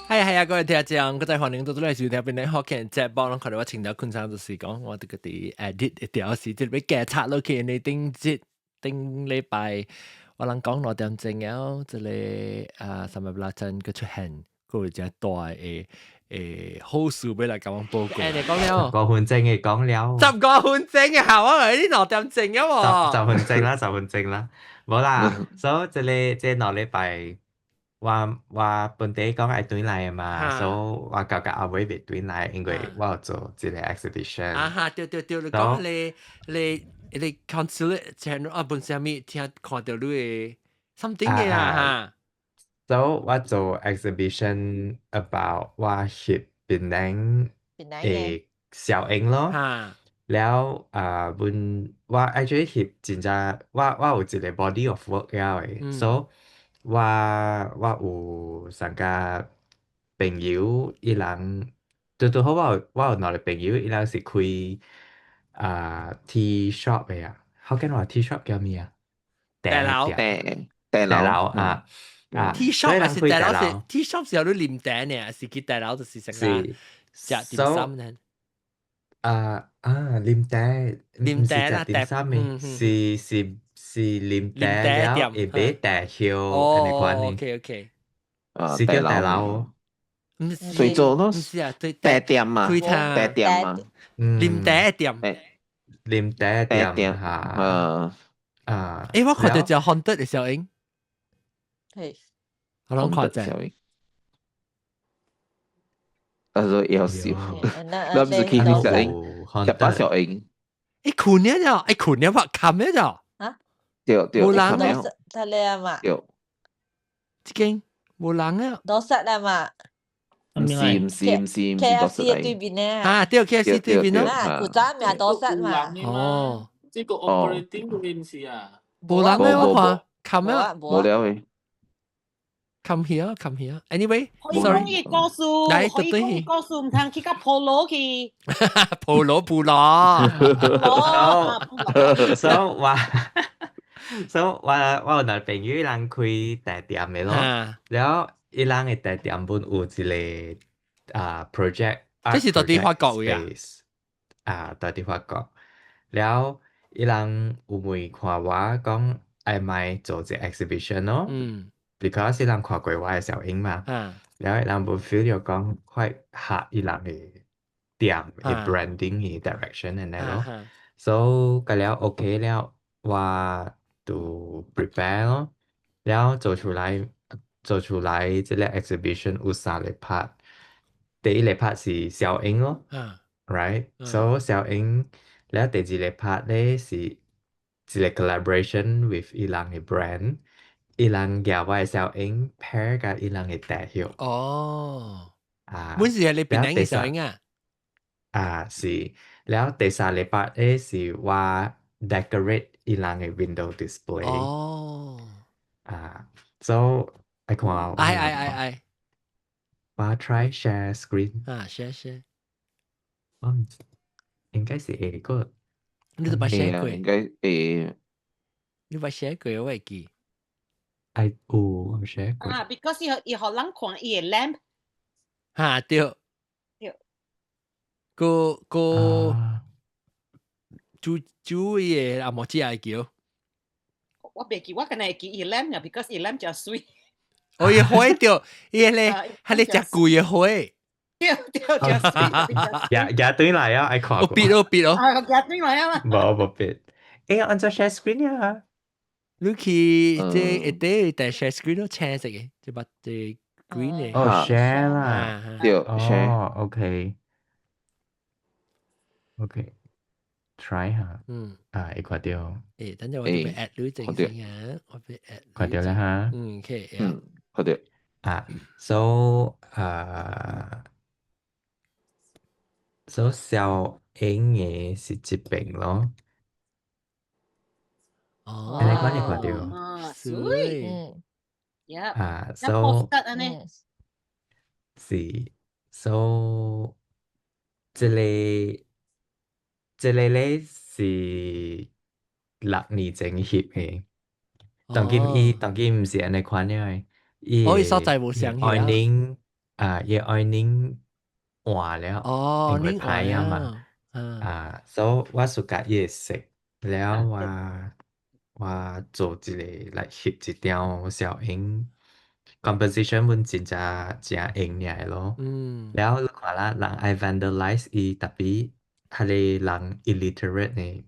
係係啊，各位聽眾，閣再歡迎倒轉來收聽檳城福建節目，攏看著我穿條困衫就是講，我佇個佇 edit 一條時，這欲加插落去，呢頂節頂禮拜，我人講2點鐘了，這个啊三百八針閣出現，閣有一個大的好事欲來共阮報告。你講了， 5分鐘嘅講了，15分鐘啊，我話你2點鐘啊十分鐘啦，10分鐘啦，無啦，所以這個2禮拜。我本地講愛轉來的嘛，所以我到到後尾袂轉來，因為我有做一個 exhibition。啊哈，對對對，你講你 consulate general 啊，本啥物聽看著你的 something 的啊哈。所以我做 exhibition about 我翕檳城的小影咯。了啊，阮我 actually 翕真正，我有一個 body of work 了的，所以我有參加朋友，伊人拄拄好我有兩個朋友，伊人是開啊 tea shop 的啊，福建話 tea shop 叫咩啊？茶樓，茶樓啊啊！tea shop 還是茶樓是 tea shop 是有你啉茶呢，是去茶樓就是食個食點心呢？啊啊，啉茶，啉茶啦，點心的，是啉茶了，會買茶葉按呢款的。 OK OK，是叫茶樓。水做咯，毋是啊，對茶店嘛，茶店嘛，啉茶店，啉茶店哈。啊，欸，我看著隻 haunted 的小影，係，我攏看者。他說要笑，那毋是去小影，食飽小影。欸，困了就，欸，困了吧，冚了就。對對，無人了。得了嘛？對。這間無人啊。多實啦嘛？毋是毋是毋是毋是 KFC 對面呢？啊，對 KFC 對面咯。古早名多實嘛？哦，這個 operating 對面是啊。無人咩？我看，冚了。無了的。 Come here, come here. Anyway, 可以講伊個故事，可以講伊故事，毋通去甲鋪路去。鋪路鋪路。所以我有兩個朋友，伊人開茶店的咯，了伊人的茶店本有一個啊 project，這是佗佇法國位啊？啊，佇法國。了伊人有問看我講愛毋愛做一個 exhibition 咯。Because 伊人看過我的小影嘛，了伊人無 feel 著講快合伊人的店的 branding 的 direction 按呢咯，所以個了 OK 了，我就 prepare 咯，了做出來這个 exhibition 有三个 part，第一个 part 是小影咯，right，so 小影，了第二个 part 咧是一个 collaboration with 伊人的 brand。伊人舉我的小影 pair 佮伊人的茶葉。哦，啊，本是係你檳城的小影啊？啊是，了第三個 part 咧是我 decorate 伊人的 window display。哦，啊，so 愛看，愛愛愛愛，我 try share screen。啊，share share。我毋知，應該是會個。你都捌 share 過？應該會。你捌 share 過我會記。愛有我 share 過。啊，because 伊予人看伊的 lamp。哈對。對。個個煮煮伊的阿莫子會叫。我袂記，我敢若會記伊 lamp 爾，because 伊 lamp 誠媠。哦，伊火對，伊咧係咧食貴的火。對對，誠媠。也對來啊，愛看過。有別咯別咯。啊，也對來啊嘛。無無別。欸，按怎 share screen 啊？你去這一底但 share screen 都青色的，這把這 green 的。哦，share 啦。對，share。哦，OK。OK。try 下。啊，會看著。欸，等陣我就欲 add 你陣先啊，我欲 add。看著啦哈。嗯，OK。嗯，看著。啊，so 啊，so 小影的是這邊咯。哦，按呢款你看著。啊，媠。啊，so。按呢。是，so 這个咧是6年前翕的，當今伊當今毋是按呢款的，伊哦，伊所在無相愛寧啊，伊愛擰換了，哦，因為擰歹啊嘛，啊，所以我 suka 伊的色，了我做一個來翕一張小影 composition 阮真正誠用爾咯。了你看啦，人愛 vandalize 伊，tapi 彼个人 illiterate 呢。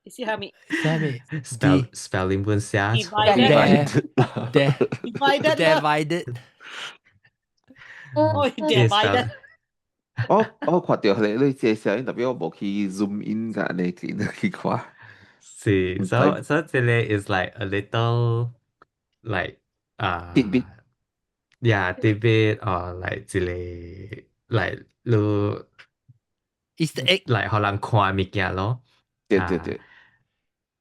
是啥物？啥物？spelling 本寫錯。 De Divided divided。哦，divided。我看著彼個你這小影，特別我無去 zoom in 共按呢緊去看。是，so 這個 is like a little like 啊 tidbit ，yeah tidbit or like 一個 like 你 Easter egg 來予人看物件咯。對對對。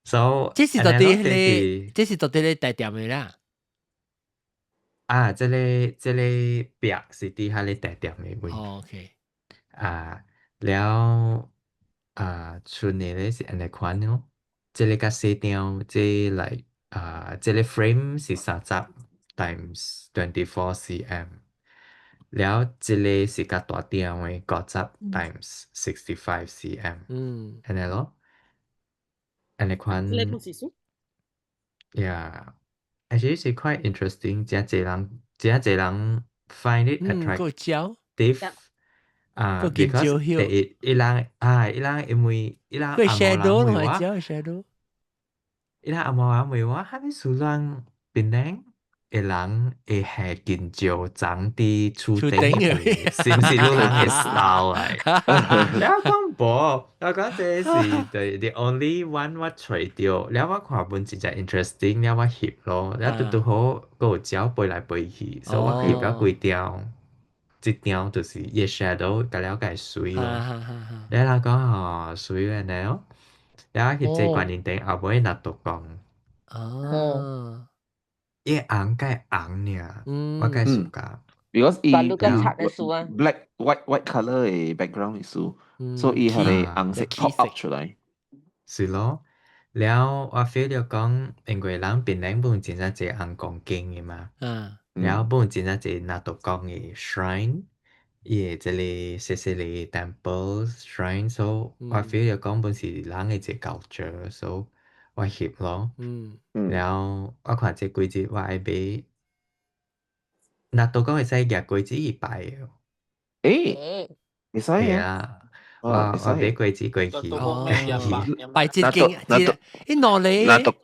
So 這是到底咧，這是到底咧大店的啦。啊，這個壁是佇彼個大店的位。哦，OK。啊，了啊，剩的咧是按呢款咯。這個較細張，這 like 啊，這個 frame 是30 times 24 cm。了，這個是較大張的，50 times 65 cm。按呢咯。按呢款。這個是數。 Yeah，actually 是 quite interesting，誠濟人，誠濟人 find it attractive。啊，because 第一，伊人啊，伊人因為伊人個 shadow 問我，shadow，伊人阿嬷仔問我，啥物事咱檳城的人會下金石鏢佇厝頂，是毋是你人的 style 來？了講無，我講這是 the only one 我揣著，了我看本真正 interesting，了我翕咯，了拄拄好閣有鳥飛來飛去，所以我翕了幾張。這張就是伊的 shadow，共了共媠咯。了人講吼媠按呢哦，了翕這觀音頂後尾若獨講。伊紅佮紅爾，我較 suka。 Because 伊 black white color 的 background 意思，所以伊彼个紅色 pop up 出來。是咯，了我 feel 著講，因為人檳城本真正濟紅公間的嘛，了本真正濟拿督公的 shrine，伊的這个細細个 temple shrine，所以我 feel 著講本是人的一個 culture，所以我翕咯。了我看這幾日我愛買，拿督公會使舉果子去拜的。欸，會使啊。我買果子過去。哦，拜這間，這伊哪裡？拿督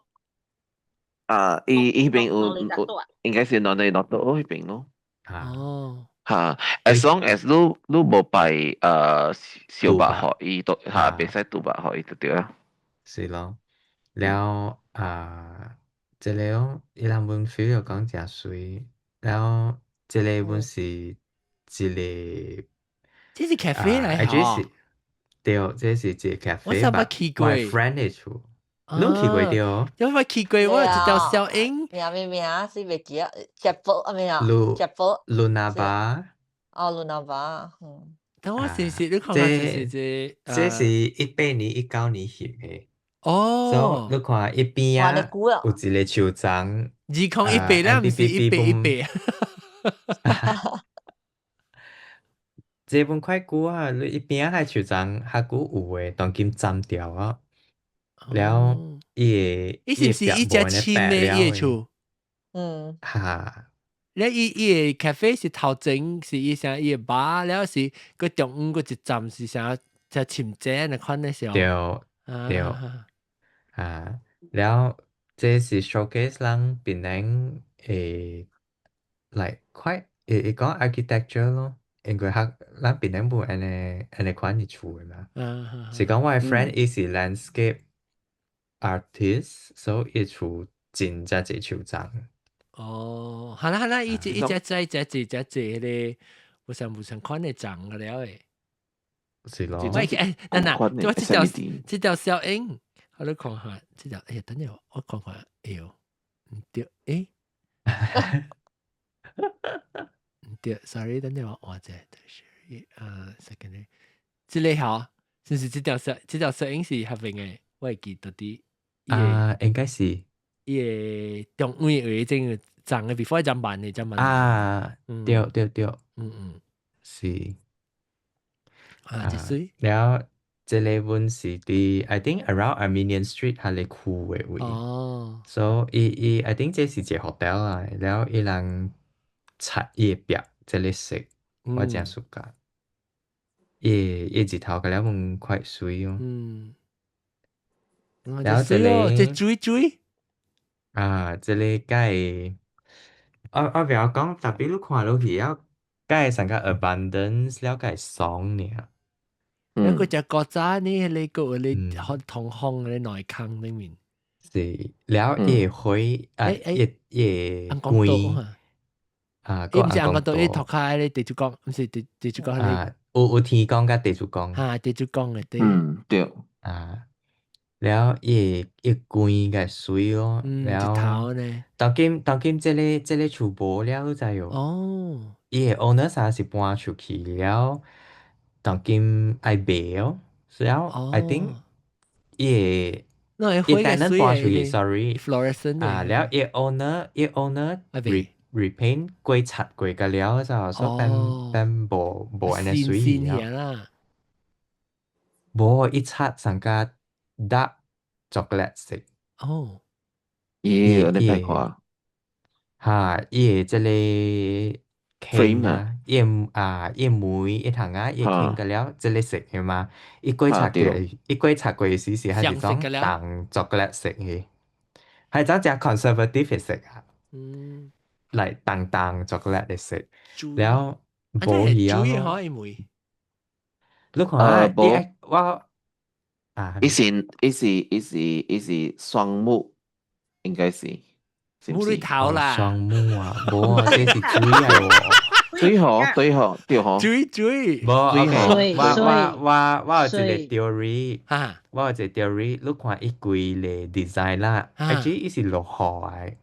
啊，伊彼邊有，應該是哪裡拿督彼邊咯。哦。嚇，as long as 你無拜燒肉予伊都嚇，袂使豬肉予伊就對啦。是咯，了啊，這个哦，伊人本 feel 講誠媠，了這个本是一個，這是 cafe 來吼。對，這是一個 cafe，我啥捌去過。我 friend 的厝，你去過對？有捌去過，我有一條小影。名咩名？是袂記啊？Chapel 啊咩啊？Chapel。 Luna Bar。哦，Luna Bar，嗯。等我試試，你看看這是這。這是18年、19年翕的。哦。所以你看一邊啊，有一個樹欉。 2018啦，毋是1818。這本快久啊！你一邊仔彼樹欉較久有的，當今斬掉啊。了，伊的伊是毋是伊隻新的伊的厝？嗯。哈。了伊的咖啡是頭前是伊啥伊的 bar，了是閣中央閣一站是啥？只深井那款的時候。對對。啊，了，這是 showcase 人檳城的 like quite 會講 architecture 咯。因為較咱檳城無按呢按呢款的厝的嘛。是講我的 friend 伊是 landscape artist，所以伊厝真正濟樹欉。哦，好啦好啦，伊一隻隻一隻隻隻隻彼個無相無相款的欉個了的。是咯。喂，欸，等等，我這條小影，我來看看，這條，哎呀，等下我看看，哎喲，毋對，欸，毋對，sorry，等下我換者，secondary，這個吼，是毋是這條小影是合併的？我會記得佇。啊，應該是。伊個中央有一種長嘅 before 一萬嘅一萬。啊，對對對，是。啊，這媠。了，這个阮是佇 I think around Armenian Street 彼个區的位。So 伊伊 I think 這是一個 hotel 啊，了伊人漆伊的壁這个色，我誠 suka。伊伊日頭個了阮快媠哦。了這个這水水。啊，這个佮我我袂曉講，特別你看落去了，佮會成個 abundance 了佮會爽爾。一個隻國家呢，你個你同行你內坑裡面。是，了伊會啊，伊伊關啊，伊毋是尪公島，伊塗跤咧地主公，毋是地地主公。啊，有有天公佮地主公。哈，地主公的對。嗯，對。啊，了伊伊關個媠咯，了頭呢？當今當今這个這个厝無了，你知無？哦。伊的 owner 啥是搬出去了，當今愛賣哦，所以 I think 伊的伊 tenant 搬出去，sorry。 Fluorescent 啊，了伊 owner 伊 owner repaint 過漆過個了，就所以變變無無按呢媠了。無，伊漆成個 dark chocolate 色。哦。咦，有點歹看。哈，伊的這个 frame 啊，伊啊，伊門伊窗啊，伊傾個了，這个色的嘛，伊過漆過，伊過漆過時是還是種淡巧克力色的，係種誠 conservative 的色啊。來淡淡巧克力的色，了無去啊。可以梅。你看啊，伊我啊，伊是伊是伊是伊是雙木，應該是。木裡頭啦。雙木啊，無啊，這是水來喎。水嗬，對嗬，對嗬。水水。無，OK，我我我我有一個 theory，我有一個 theory，你看伊規个 design 啦，actually 伊是落雨的，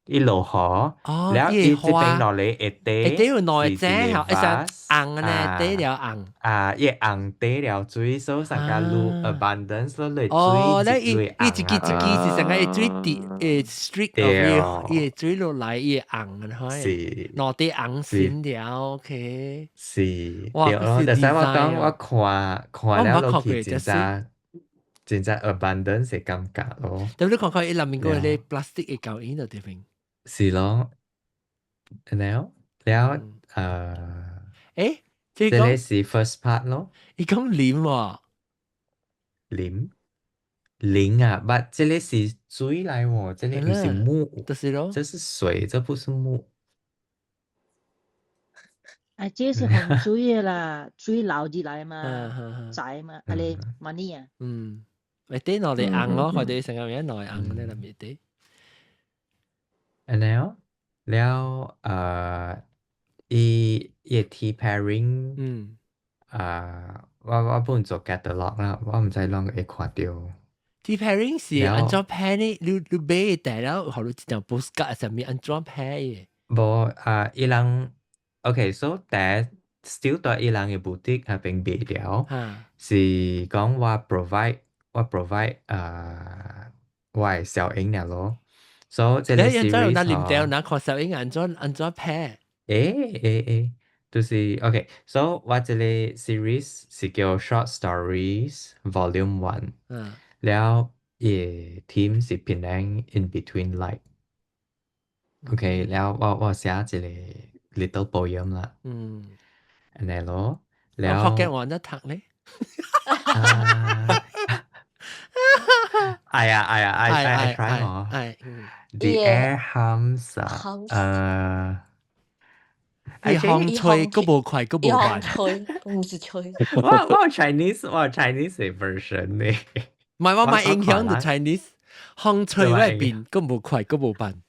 伊落雨，了伊這邊落來下底，下底有兩隻吼，一隻紅呢，底了紅。啊，伊紅底了水，所以上加愈 abundance 落來水，哦，咧伊伊一支一支是成個水滴誒 streak 伊伊水落來伊紅的，是，兩底紅線了，OK。是，對咯，但是我講我看看了落去真正真正 abundance 的感覺咯。但你看看伊內面個咧 plastic 的膠伊就對邊。是咯，了了誒，這個是 first part 咯。伊講啉喎，啉啉啊，but 這個是水來喎，這個毋是木，就是咯，這是水，這不是木。啊，這是風水的啦，水流入來嘛，財嘛，啊你 money 啊。嗯，咪啲攞嚟紅咯，佢哋成個名攞嚟紅咧，特別啲。然後了伊伊 tea pairing，啊，我我本做 catalog 啦，我毋知啷個會看著。 Tea pairing 是按怎 pair 呢？你你買袋了，予你一張 postcard 上面按怎 pair 的？無啊，伊人 OK，so 第 still 佇伊人的 boutique 彼邊賣了，是講我 provide 我 provide 啊，我的小影爾咯。所以這個 series 那啉掉，那看小影按怎按怎 pair？欸欸欸，就是 OK，so 我這個 series 是叫 Short Stories Volume One，了伊 theme 是 Penang in Between Light。OK，了我我寫一個 little poem 啦。按呢咯，了。福建話得讀咧。啊！哎呀哎呀，I try 我。The air hums 伊風吹，閣無快，閣無慢。吹，毋是吹。我我 Chinese 我 Chinese version 呢。唔係我買影響到 Chinese，風吹外邊，閣無快，閣無慢。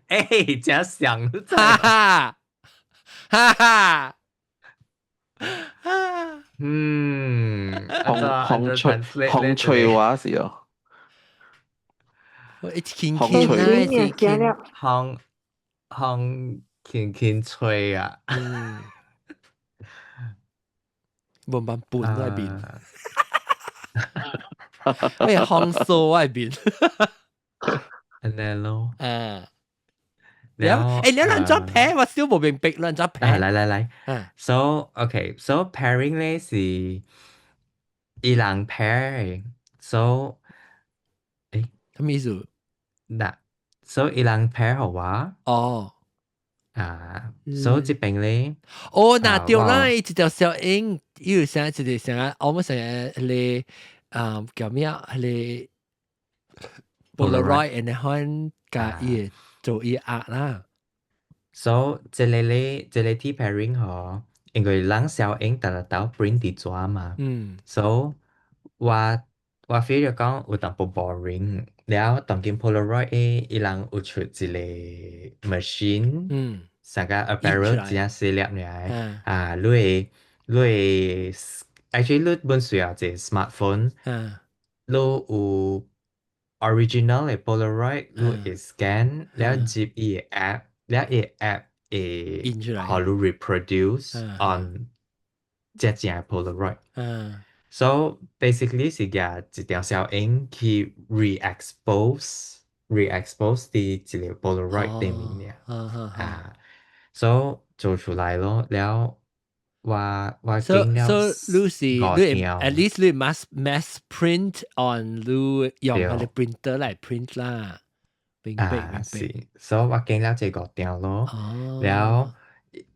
欸，真像，哈哈，哈哈，嗯，風風吹風吹話是哦。一輕輕啊，一輕風風輕輕吹啊，嗯，無慢半外邊，咩風騷外邊，按呢咯，啊。了，欸，你按怎 pair，我小無明白，按怎 pair？來來來，so OK，so pairing 咧是伊人 pair，so 欸，啥物意思？嗱，so 伊人 pair 予我。哦。啊，所以這邊咧，哦，那對啦，一條小影，伊有啥一個啥，我們成日迄個啊叫咩啊？彼個 Polaroid，然後佮伊做伊壓啦。 So 這個咧，這個 tea pairing 嗬，因為人小影逐日都 print 佇紙嘛。So 我 feel 著講有淡薄 boring，了當今 Polaroid 伊人有出一個 machine，成個 apparel 真正細粒爾，啊，你會 actually 你本需要一個 smartphone，你有 original 的 Polaroid，你會 scan，了入伊個 app，了伊個 app 會印出來，予你 reproduce on 這正 Polaroid。So basically 是舉一條小影去 re-expose 佇一個 Polaroid 頂面爾，啊，so 做出來咯，了我經了 So 你是你 at least 你 mass print on 你用彼個 printer 來 print 啦，明白明白。是，所以我經了這五張咯，了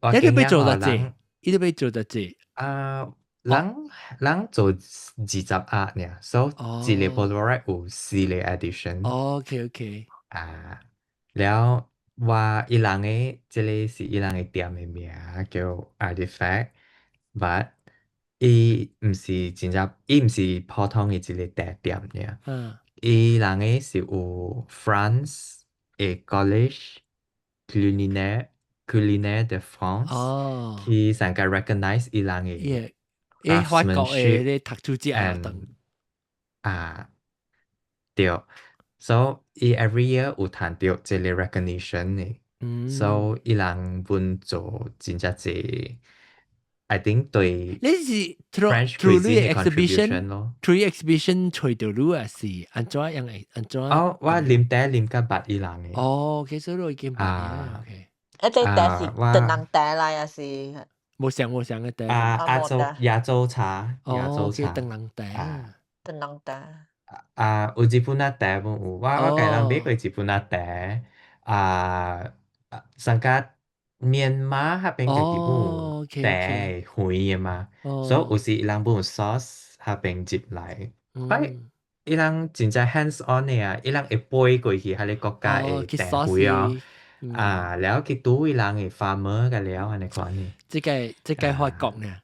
我你欲做偌濟？你欲做偌濟？啊。人做20盒爾，所以一個 Polaroid 有四個 edition。 啊，了我伊人的這個是伊人的店的名叫 Artifact，but 伊毋是真正，伊毋是普通的一個茶店爾。伊人的是有 France 的 Collège Culinaire de France 去上個 recognize 伊人的。欸，法國的咧讀書者等啊，對，所以伊 every year 有趁著這個 recognition 的，所以伊人本做真正濟，I think 對。你是 through 你 exhibition 咯？through exhibition 揣著你還是按怎樣的？按怎？哦，我啉茶啉甲捌伊人的。哦，其實你已經捌啊，OK。一隻茶是唐人茶來還是？無相無相的茶。啊，亞洲茶，亞洲茶。唐人茶。唐人茶。啊，有日本仔茶嘛有，我共人買過日本仔茶，啊，上加緬馬彼邊家己有茶園的嘛，所以有時伊人本有 source 彼邊入來，哎，伊人真正 hands on 的啊，伊人會飛過去彼个國家的茶園哦，啊，了去拄伊人的 farmer 個了按呢款的。這個法國呢，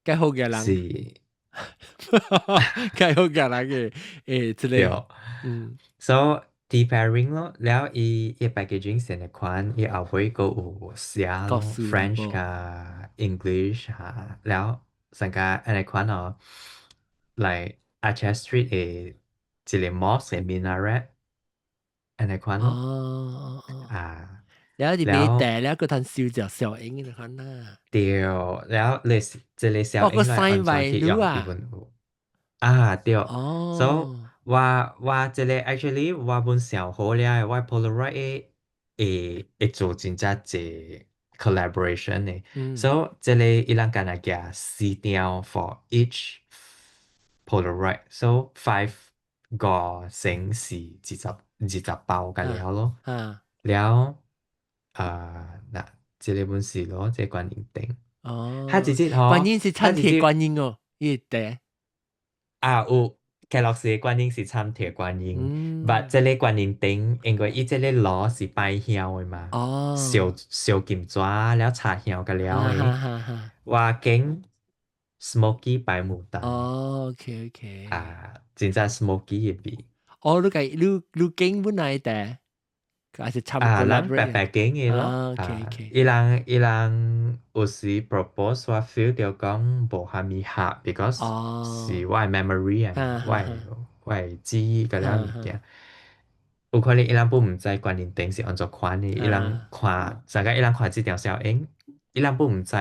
較好嘅人。是。較好嘅人嘅，欸，這個，So tea pairing 咯，了伊 packaging 是按呢款，伊後尾閣有寫咯，French 佮 English 哈，了成個按呢款哦，like Aceh Street 的一個 mosque 的 minaret 按呢款咯，啊，了你買茶了，閣通收著小影的款啦。對，了你這個小影來按怎去用伊本有，啊對，so 我這個 actually 我本想好了，我 Polaroid 會做真正濟 collaboration 的，so 這個伊人干焦寄四張 for each Polaroid，so five 五乘四20包個了咯，了啊嗱，這個本是咯，這個觀音燈。哦，較直接吼，觀音是參鐵觀音哦，伊個茶。啊有，開落時的觀音是參鐵觀音，but 這個觀音燈，因為伊這個爐是擺香的嘛，燒金紙了插香個了的，我揀 smoky 白牡丹。哦，OK OK。啊，真正 smoky 的味。哦，你計你揀本來茶？還是差不多啊，咱白白揀的咯。 OK。伊人有時 propose 我 feel 著講無蝦米合，because 是我的 memory 啊，我的記憶個了物件。有可能伊人本毋知觀音燈是按怎款的，伊人看，上個伊人看這條小影，伊人本毋知，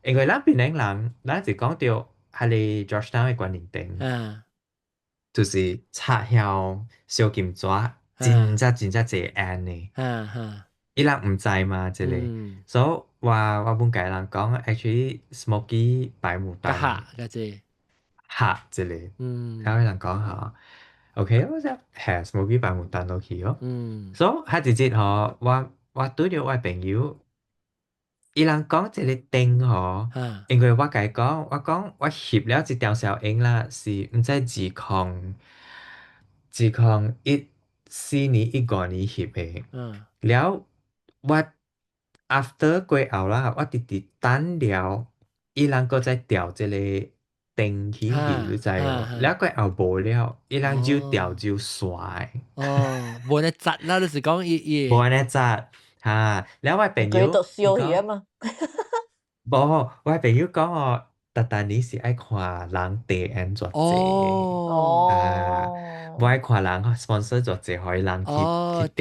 因為咱檳城人，咱是講著彼个 Georgetown 的觀音燈，就是插香燒金紙。真正真正濟煙的，伊人毋知嘛，這個，所以我本共人講，actually Smoky 白牡丹，較較濟，客這個，然後伊人講嚇，OK，我就係 Smoky 白牡丹落去咯。所以彼一日吼，我拄著我朋友，伊人講這個燈吼，因為我共伊講，我講我翕了這張相影啦，是毋知2014年15年翕的，了我 after 過後啦，我直直等了，伊人閣再調這個燈起去，你知無？了過後無了，伊人就調就煞。哦，無按呢紮啦，就是講伊伊。無按呢紮，哈！了我朋友佢都燒去啊嘛。無，我朋友講哦，逐逐年是愛看人地按怎濟，啊，無愛看人 sponsor 做濟，予伊人去去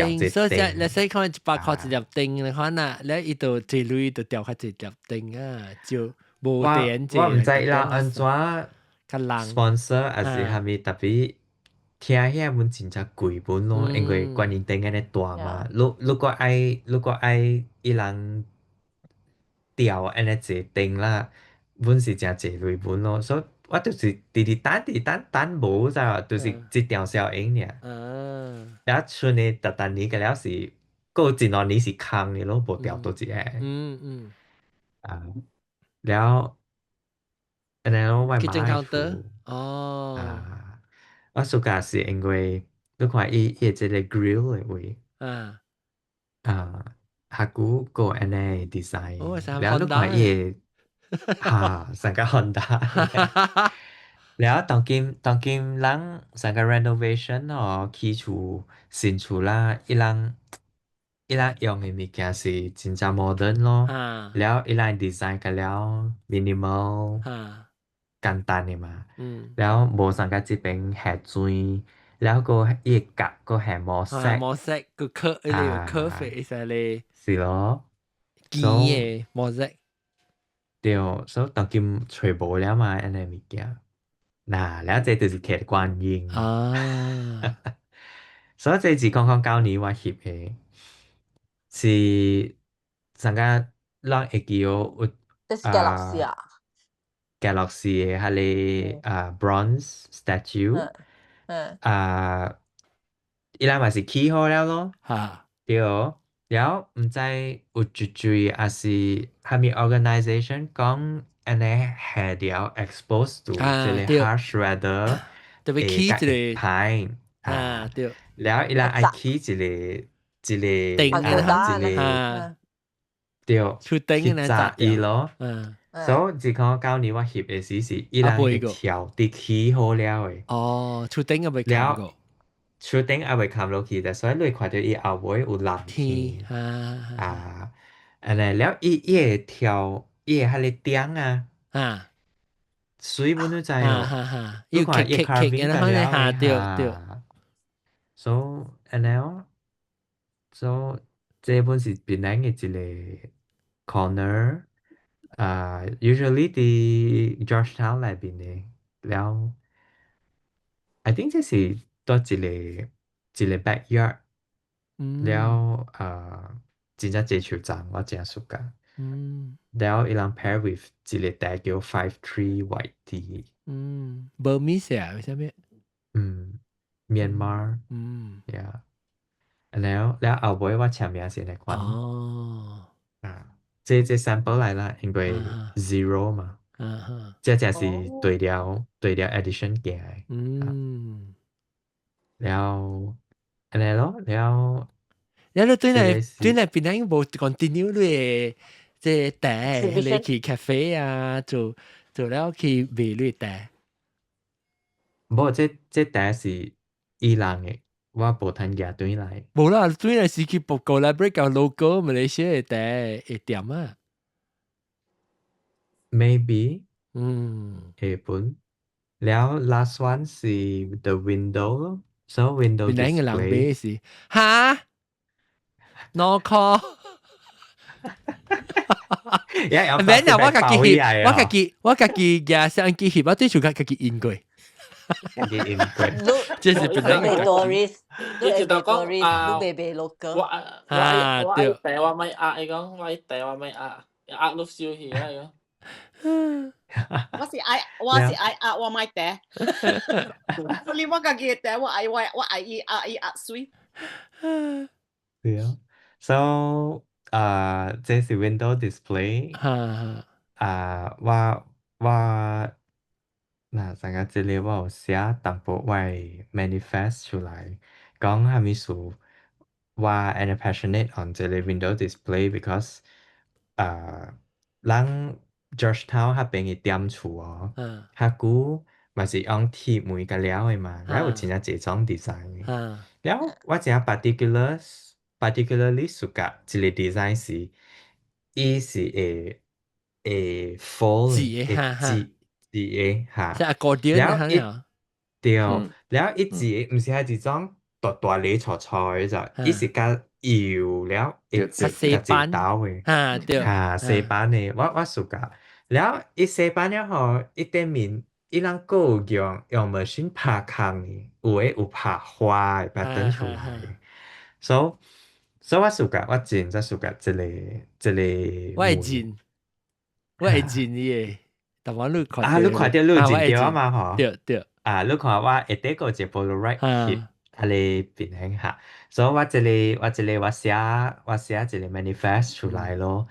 調這所以燈。你使看100箍一粒燈，你看啊，你伊就一鐳就調較濟粒燈啊，就無電我毋知伊人按怎較人 sponsor 還是啥物，特別聽遐本真正貴本咯，因為觀音燈按呢大嘛，如果愛伊人調按呢濟燈啦，本是誠濟鐳本咯，所以我就是直直等直等等無知無，就是一條小影爾。了剩的逐逐年個了是，閣有一兩年是空的咯，無調倒一個。啊，了，按呢咯，我 Kitchen 媽的 counter 厝。啊，我 suka 是因為你看伊伊的這個 grill 的位，啊，較久閣有按呢 design，了你看伊的，哈，像個 Honda。了當今人成個 renovation 哦，起厝新厝啦，伊人用的物件是真正 modern 咯，了伊人 design 個了 minimal，簡單的嘛，了無像個這邊下水，了閣伊的角閣下磨色，磨色個 curve 伊個 curve 會使咧，是咯，尖的磨色，對，所以當今揣無了嘛，按呢物件。嗱，了這就是鐵觀音。所以這是2009年我翕的，是上個咱會記有這是嘉樂士啊？嘉樂士的彼個啊 bronze statue，啊，伊人嘛是起好了咯，對，了毋知有一水抑是啥物 organization 講按呢下了 expose to 這個 harsh weather，特別起一個歹，啊對，了伊人愛起一個一個頂啊一個對，出頂去紮伊咯。所以2009年我翕的時是伊人會跳佇起好了的。哦，厝頂猶未冚過。厝頂猶未冚落去，所以你會看著伊後尾有藍天。啊，按呢了伊伊會跳，伊會彼個頂啊。水本你知哦。你看伊 carving 了對對。所以按呢哦，所以這本是檳城的一個 corner。啊，usually 佇 Georgetown 內面的，了，I think 這是佇一個一個 backyard，了啊，真正濟樹叢，我真 suka。了伊人 pair with 一個茶叫 Five Tree White Tea。嗯，Burmese 啊，啥物？嗯，Myanmar。Yeah。了了後尾我簽名是按呢款。啊。這 sample 來啦，因為 zero 嘛，這才是對了對了 edition 寄的。了按呢咯，了。了你對來對來檳城無 continue 你的這茶，你去 cafe 啊，做做了去賣你茶。無，這茶是伊人的，我無通寄轉來。無啦，轉來是去報告來 break 個 local 馬來西亞茶會店啊。 Maybe，下本。了 last one 是 the window，so window 檳城的人買是哈？2箍。免啊！我家己翕，我家己我家己舉相機翕，我對厝家己印過。家己飲過。這是檳城的 tourist，伊就講啊，你袂袂 local。我我我愛茶我莫壓，伊講我愛茶我莫壓，壓你燒去啊！伊講。我是愛壓我莫茶。所以我家己的茶我愛我愛伊壓伊壓水。對啊，so 啊，這是 window display。啊，我嗱，上個這裡我有寫淡薄我 manifest 出來，講啥物事，我 and passionate on 這個 window display because 啊，人 Georgetown 彼邊的店厝哦，較久嘛是用鐵門佮料的嘛，然後有真正濟種 design 的。了我真 particularly suka 一個 design 是，伊是會會 fold 會摺摺的哈。即係 accordion。了伊對，了伊摺的毋是係一種大大個粗粗的就，伊是較幼了會摺較摺斗的。哈對。哈細版的，我 suka。了伊細版了後，伊頂面伊人閣有用 machine 拍空的，有的有拍花的 pattern 出來。So 我 suka，我真正 suka 這個。我會認伊的，但我你看啊，你看著你有認著嘛吼？對對。啊，你看我下底閣有一個 Polaroid 翕，彼个檳城哈，所以我這個我寫一個 manifest 出來咯，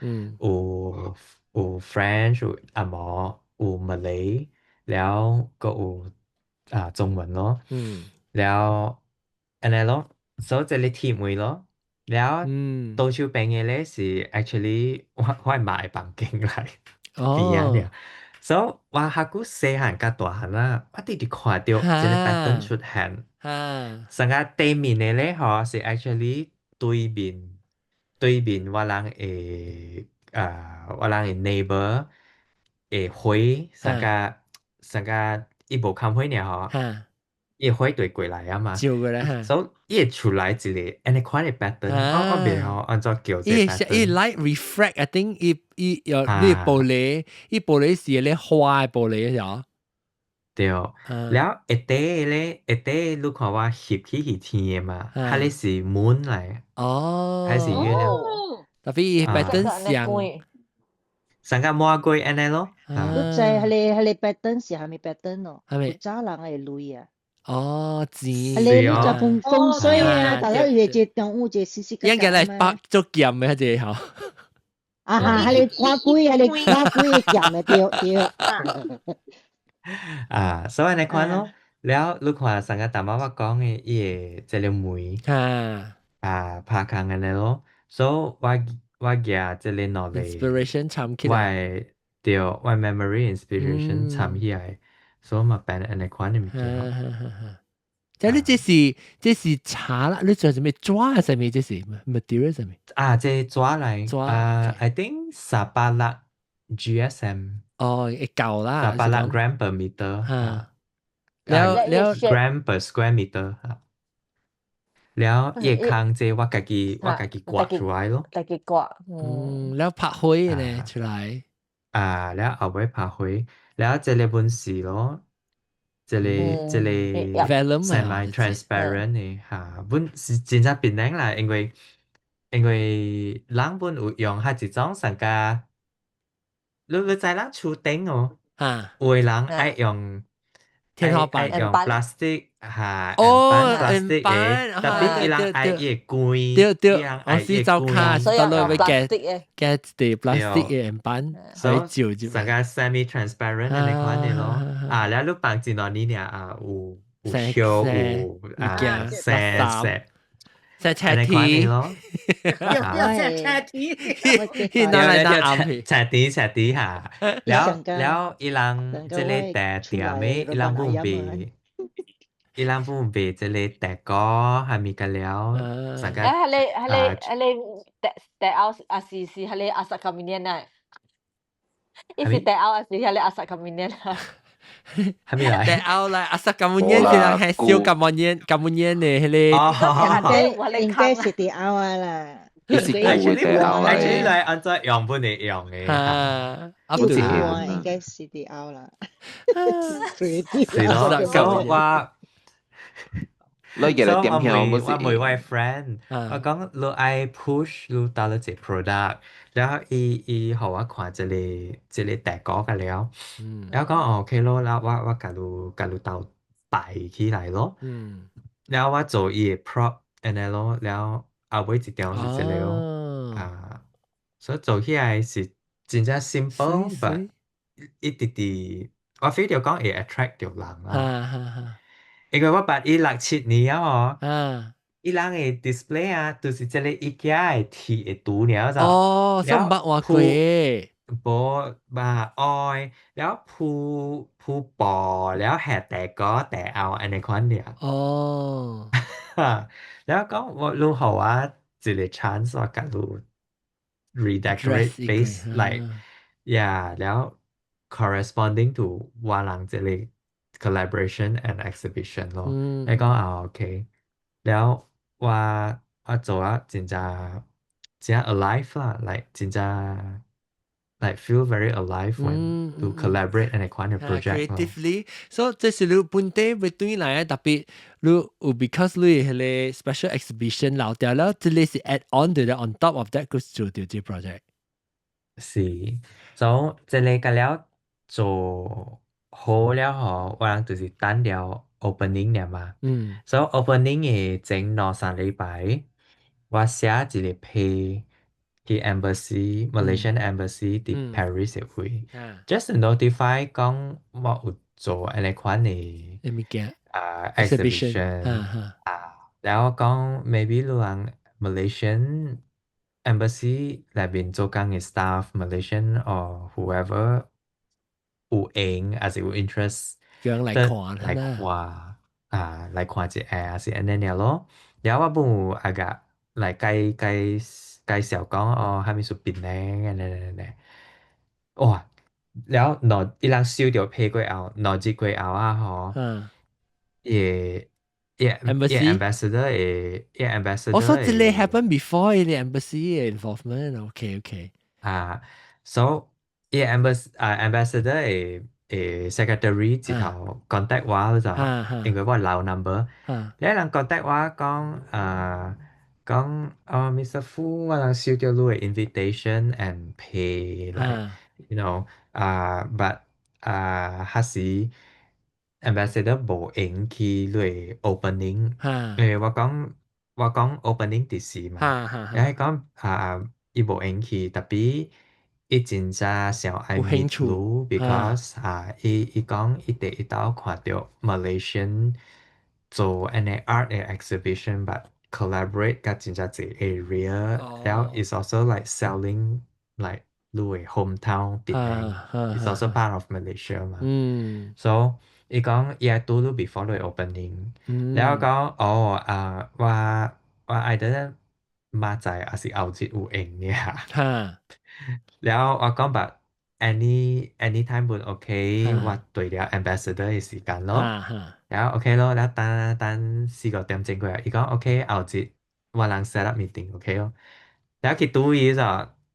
有 French 有紅毛有 Malay，了閣有啊中文咯，了按呢咯，所以這個鐵門咯，了倒手邊的咧是 actually 我媽的房間來邊仔爾。所以我較久細漢佮大漢啦，我直直看著這個 pattern 出現。上個對面的咧吼是 actually 對面我人的 neighbor 的花，上個伊無崁火爾吼，伊火對過來啊嘛，照過來。所以伊會出來一個按呢款的 pattern，我袂曉按怎叫這 pattern。伊 light refract，I think 伊伊有你玻璃，伊玻璃是咧花的玻璃是對，了下底咧，下底你看我翕起是天的嘛，彼个是 moon 來，還是月亮？ Tapi 伊 pattern 像，像個魔鬼按呢咯。你知彼个 pattern 是啥物 pattern 咯？係咪？古早人會鐳啊。哦，錢。啊你你就風水啊，大家有一個中午一個細細。應該來白做劍的彼個吼。啊哈，彼个看鬼，彼个看鬼劍的對對。啊，所以按呢款咯，了你看上個淡薄我講的，伊的這個門，啊，拍空按呢咯，所以我舉這個兩個 inspiration 參起來，我對，我 memory inspiration 參起來，所以嘛變按呢款的物件。即你這是茶啦，你做啥物紙啥物？這是 material 啥物？啊，這紙來，啊，I think 360 GSM。哦，會夠啦。360 gram per meter。哈。了了 gram per square meter。了伊空這我家己刮出來咯。家己刮，嗯，了拍火呢出來。啊，了後尾拍火，了這個本是咯，這個 vellum semi transparent 的哈，本是真正檳城啦，因為人本有用彼一種上加，你知人厝頂哦，有的人愛用天花板愛用 plastic 哈，哦，plastic 的，特別伊人愛伊會光，對對，我是走卡，所以到落要夾夾一塊 plastic 的案板，所以照住。上個 semi transparent 按呢款的咯，啊，了你放一兩年爾啊，有有葉有啊，生色。在車梯咯，要車梯，拿來打暗車梯車梯哈，了了伊人這個茶店的，伊人本賣，伊人本賣這個茶膏，還物個了，啥個？誒，彼個茶茶後啊是彼個阿薩卡米尼啊？伊是茶後還是彼個阿薩卡米尼啊？還沒來？茶後來阿薩卡米尼是人係燒甘木煙甘木煙的彼個。應該是茶後啊啦。伊是舊嘅地後嚟。 Actually 來按怎用本會用嘅。啊，有一半應該是地後啦。是咯，咁我。你嘅嚟點樣？我問我 friend，我講你愛 push 你打了一 product，然後伊伊予我看這个這个大哥個了，然後講哦 OK 咯，然後我我共你共你鬥擺起來咯，然後我做伊的 prop 按呢咯，然後後尾一張是這个咯，啊，所以做起來是真正 simple，but 一直直我 feel 著講會 attract 著人啦。因為我捌伊六七年啊，哦，伊人的 display 啊，就是這个 IKEA 的鐵的櫥爾就，哦，所以毋捌換過，無嘛愛，了鋪鋪布，了下地哥地後按呢款爾。哦，了講我你予我一个 chance 我共你 redecorate base like yeah，了 corresponding to 我人這个 collaboration and exhibition 咯，你講啊 OK，了我我做啊真正真 alive 啦，like 真正 like feel very alive when to collaborate 按呢款的 project 。 Creatively，所以這是你本地會對來特別，你有 because 你彼个 special exhibition 留掉了，這个是 add on 對了，on top of that 閣做著這 project。是，所以這个個了做好了吼，我人就是等了 opening 了嘛。所以 opening 的前兩三禮拜，我寫一个批去 embassy Malaysian embassy 佇 Paris 的位，just to notify 講我有做按呢款的物件啊 exhibition 啊，然後講 maybe 你人 Malaysian embassy 內面做工的 staff Malaysian or whoever 有閒抑是有 interest 叫人來看來看啊，來看一下，抑是按呢爾咯。然後我本有啊個來介介介紹講哦，啥物事檳城按呢按呢。哇！了兩伊人收著批過後，兩日過後啊吼，伊個伊 ambassador 的伊 ambassador 我說這个 happen before 伊個 embassy involvement。OK。啊，so 伊 embassy 啊 ambassador 的的 secretary 直頭 contact 我就，因為我留 number，了人 contact 我講啊講哦 Mr. Fu，我人收著你的 invitation and 批 like you know 啊，but 啊，彼時 ambassador 無閒去你的 opening，因為我講我講 opening 佇時嘛，伊講啊伊無閒去，tapi 伊真正想愛 meet 你，because 啊，伊伊講伊第一道看著 Malaysian 做按呢 art 的 exhibition，but collaborate 佮真正濟 area，了 is also like selling like 你的 hometown 檳城，is also part of Malaysia 嘛。So 伊講伊愛拄你 before 你 opening，了講哦啊，我我愛得明仔抑是後日有閒爾。了我講 but anytime 本 OK，我對了 ambassador 的時間咯。了 OK 咯，了等等四個點鐘過後，伊講 OK 後日我人 set up meeting OK 咯。了去拄伊就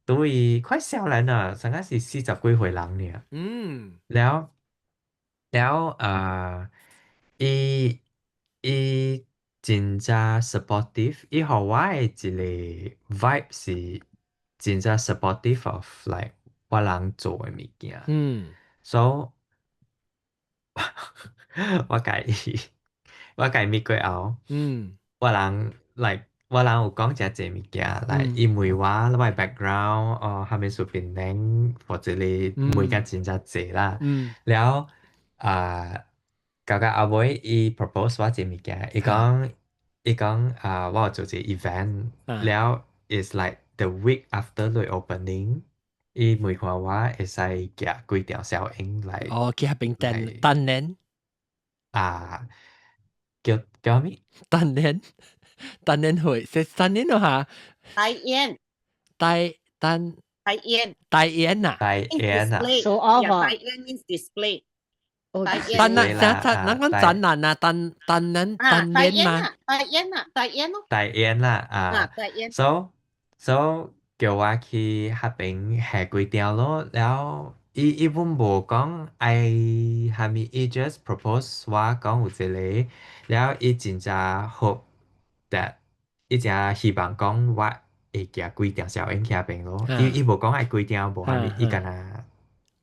拄伊快少年啊，上個是四十幾歲人爾。了了啊，伊伊真正 supportive，伊予我的一个 vibe 是真正 supportive of like 我人做的物件。So 我共伊我共伊 meet 過後，我人 like 我人有講誠濟物件，like 伊問我我的 background 哦，啥物事檳城或者你問甲真正濟啦。了啊，到到後尾伊 propose 我一個物件，伊講伊講啊，我有做一個 event，了 is like the week after 你 opening，伊問看我會使寄幾條小影來。哦，去彼邊展展覽。啊，叫叫啥物？展覽展覽會，是展覽咯嚇。代演。代單。代演。代演啊。代演啊。 Show off 啊。代演 means display。展覽，展展，咱講展覽啊，展展覽展覽嘛。代演啊，代演啊，代演咯。代演啦，啊。代演。 So 所以叫我去彼邊下幾張咯，了伊伊本無講愛啥物，伊 just propose 我講有這個，了伊真正 hope that 伊誠希望講我會寄幾張小影去彼邊咯，伊伊無講愛幾張無啥物，伊干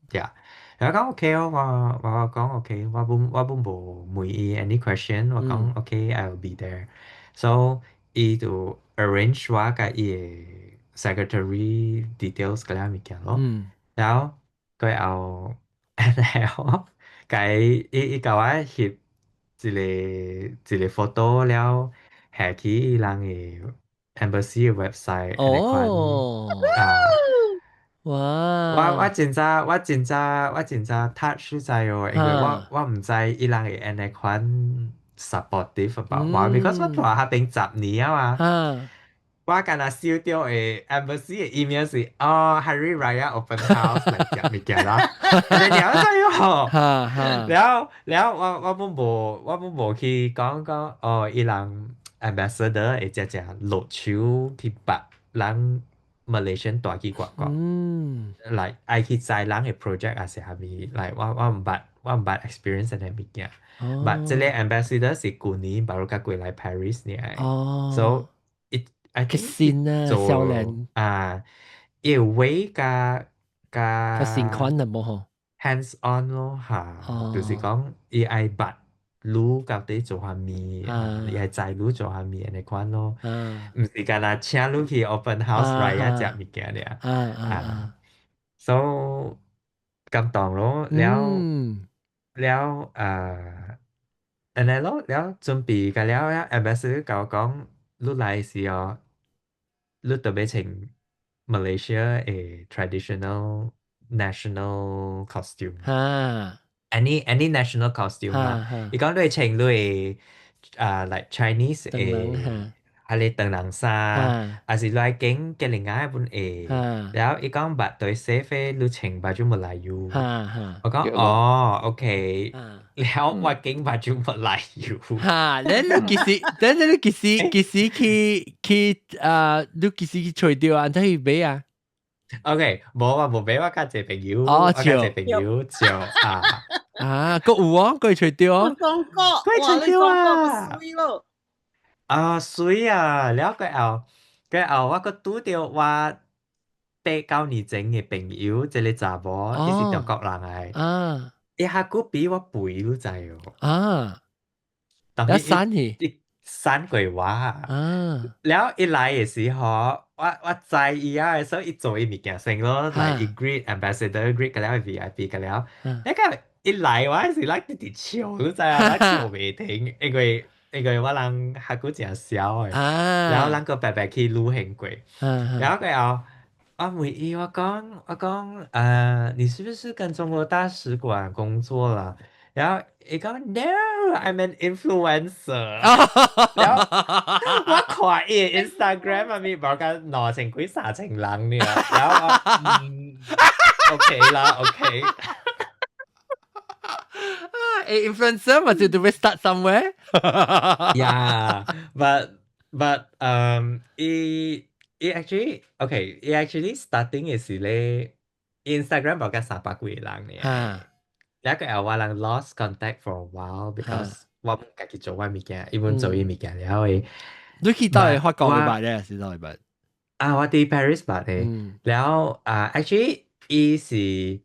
焦，yeah，然後講 OK 哦，我我講 OK，我本我本無問伊 any question，我講 OK，I will be there。So 伊就 arrange 我佮伊的 secretary details 嗰啲物件咯。然後過後，然後佮伊伊共我翕一個一個 photo 了，下去伊人的 embassy 的 website 按呢款啊。我我真正我真正我真正 touch 知哦，因為我我毋知伊人會按呢款 supportive about 我，because 我蹛彼邊10年啊嘛，我干焦收著的 embassy 的 email 是哦 Hari Raya open house 來寄物件啦，你了知哦，了了我我本無我本無去講講哦，伊人 ambassador 會直直落手去捌人 Malaysian 帶去外國，來愛去知人的 project 還是啥物，來我我毋捌我毋捌 experience 這個物件。But 這個 ambassador 是舊年 baru 才過來 Paris 爾，so it I 較 think 新啊，少年啊，伊有話佮較新款啊無吼 hands on 咯嚇，就是講伊愛捌你到底做啥物，伊愛知你做啥物按呢款咯，毋是干焦請你去 open house 來遐食物件爾，啊，so 感動咯，了了啊，按呢咯，了準備個了了，ambassador 共我講，你來時哦，你著欲穿 Malaysia 的 traditional national costume。Any national costume 啦，伊講你會穿你的啊，like Chinese 的，彼个唐人衫，還是你愛揀吉隆亞本會，了伊講 but 對 safe 的你穿 baju Melayu，我講哦，OK，了我揀 baju Melayu。哈，你你幾時？你你幾時？幾時去去啊？你幾時去揣著啊？按怎去買啊？ OK，無啊，無買，我佮一個朋友，我佮一個朋友借啊。啊，閣有哦，閣會揣著哦。中國，閣會揣著啊！媠咯。啊，媠啊！了過後，過後我閣拄著我八九年前的朋友，這個查某，伊是中國人來。伊較久比我肥，你知哦？啊。伊瘦去？伊瘦過我。了伊來的時候，我我知伊啊，所以伊做伊物件先咯，來伊 greet ambassador greet 個了 VIP 個了，那個伊來我還是來直直笑，你知啊？我笑袂停，因為因為我人較久誠痟的，然後咱閣白白去旅行過，然後過後我問伊，我講我講，你是不是跟中國大使館工作了？然後伊講 No，I'm an influencer。然後我看伊的 Instagram 入面，無甲兩千幾三千人爾，然後我嗯，OK 啦，OK。誒，influencer 嘛就都欲 start somewhere。 Yeah, but 伊伊 actually OK，伊 actually starting 的時咧，Instagram 無甲三百幾個人爾。了過後我人 lost contact for a while because 我家己做我物件，伊本做伊物件了的。你去佗位法國捌咧，是佗位捌？啊，我佇 Paris 捌的。了啊，actually 伊是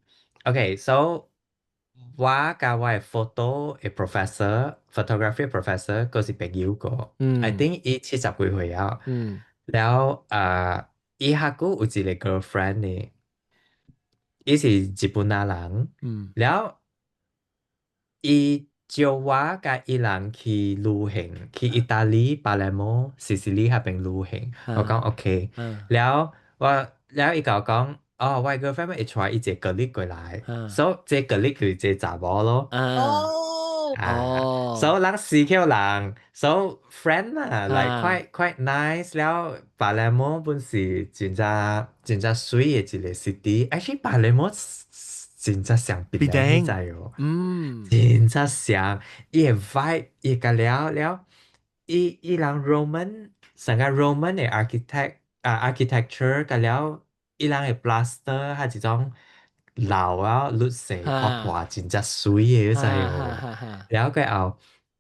OK，so 我佮我的 photo 的 professor，photography professor，閣是朋友個。I think 伊七十幾歲啊。了啊，伊較久有一個 girlfriend 呢，伊是日本仔人。了伊招我佮伊人去旅行，去意大利巴勒摩、西西里彼邊旅行。我講 OK。了我了伊共我講，哦，我 girlfriend 會帶伊一個 colleague 過來，所以這 colleague 就是這查某咯。哦。啊，所以咱四個人，so friend 啦，like quite quite nice。了巴勒摩本是真正真正媠的一個 city，actually 巴勒摩真正像檳城，你知哦？真正像，伊的 vibe，伊個了了，伊伊人 Roman，成個 Roman 的 architect 啊 architecture 個了，伊人的 plaster 係一種老啊綠色破破真正媠的，你知無？了過後，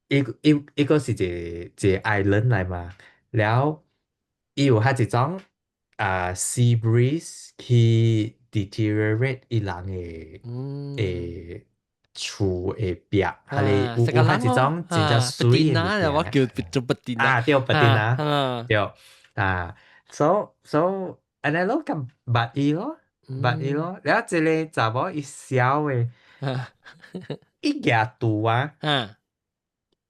伊伊伊個是一個一個 island 來嘛，了伊有彼一種啊 sea breeze 去 deteriorate 伊人的的厝的壁，還是有有彼一種真正媠的物件。我叫做 patina。啊，對，patina，對，啊，so 按呢咯，咁捌伊咯，捌伊咯，了一個查某伊痟的，伊舉櫥啊，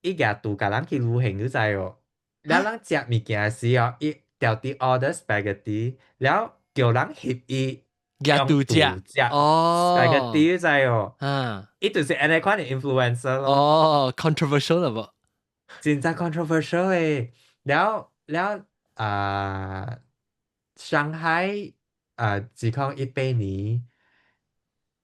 伊舉櫥共人去旅行，你知無？了人食物件時哦，伊著佇 order spaghetti，了叫人翕伊舉櫥食，哦，spaghetti 你知無？伊就是按呢款的 influencer 咯。哦，controversial 啦無？真正 controversial 的，了了啊，上海啊，2018年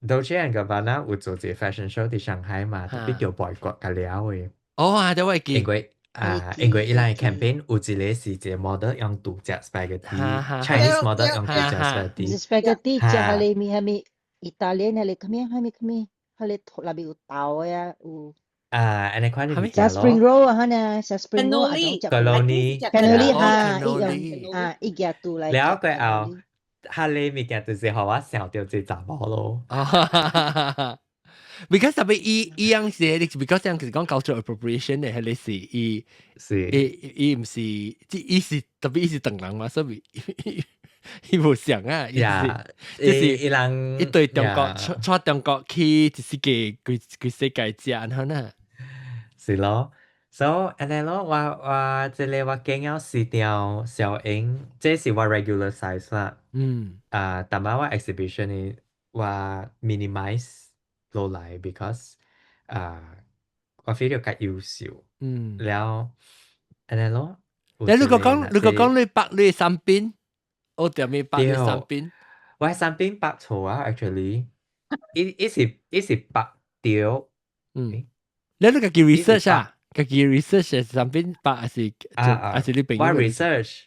，Dolce and Gabbana 有做一個 fashion show 佇上海嘛，特別叫 boycott 甲了的。哦，啊，這我會記。因為啊，因為伊人的 campaign 有一個是一個 model 用櫥食 spaghetti，Chinese model 用櫥食 spaghetti。 spaghetti 食彼個物啥物，意大利彼個啥物啥物啥物，彼個內面有豆的啊，有。啊，按呢款的物件食 spring roll 啊，哈呢，食 spring roll 啊， cannoli。 cannoli 哈，伊用啊，伊舉櫥來。了過後，彼個物件就是予我想著這查某咯。 Because 特別伊伊樣是，because 樣是講 cultural appropriation 的，彼個是伊是伊伊毋是，即伊是特別伊是唐人嘛，所以伊無像啊，伊是就是伊人伊對中國帶中國去一世界規規世界食按呢啦。是咯，so 按呢咯，我我這個我揀了四條小影，這是我 regular size 啦。啊，但擺我 exhibition 的我 minimize 落來，because 啊，我 feel 著較優秀。了，按呢咯。你如果講，如果講你綁你三邊，我點咩綁你三邊？我三邊綁錯啊，actually，伊伊是伊是綁著。你你家己 research 啊？家己 research 三邊綁還是還是你朋友？我 research，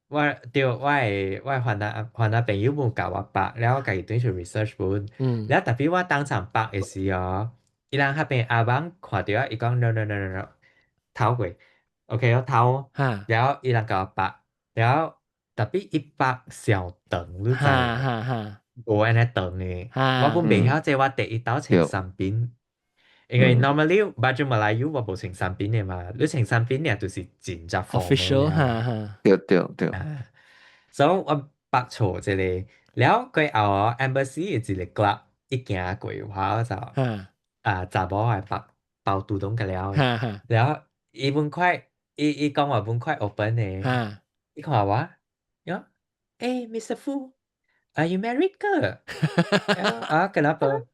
我對我的我的番仔番仔朋友無教我綁，了我家己轉去 research 本。了特別我當場綁的時候，伊人彼邊阿翁看著伊講 no no no no no，頭過，OK 我頭，了伊人共我綁，了特別伊綁傷長，你知無？無按呢長的，我本袂曉這我第一道穿 sampin。因為 normally baju Melayu 我無穿 sampin 的嘛，你穿 sampin 爾就是真正 official 哈哈。對對對。所以我綁錯這個，了過後 embassy 有一個 club，伊行過我就啊查某來綁包 tudung 個了，了伊本快伊伊講話本快 open 的，伊看我，伊講，欸 Mr. Fu，are you married 個？啊，kenapa？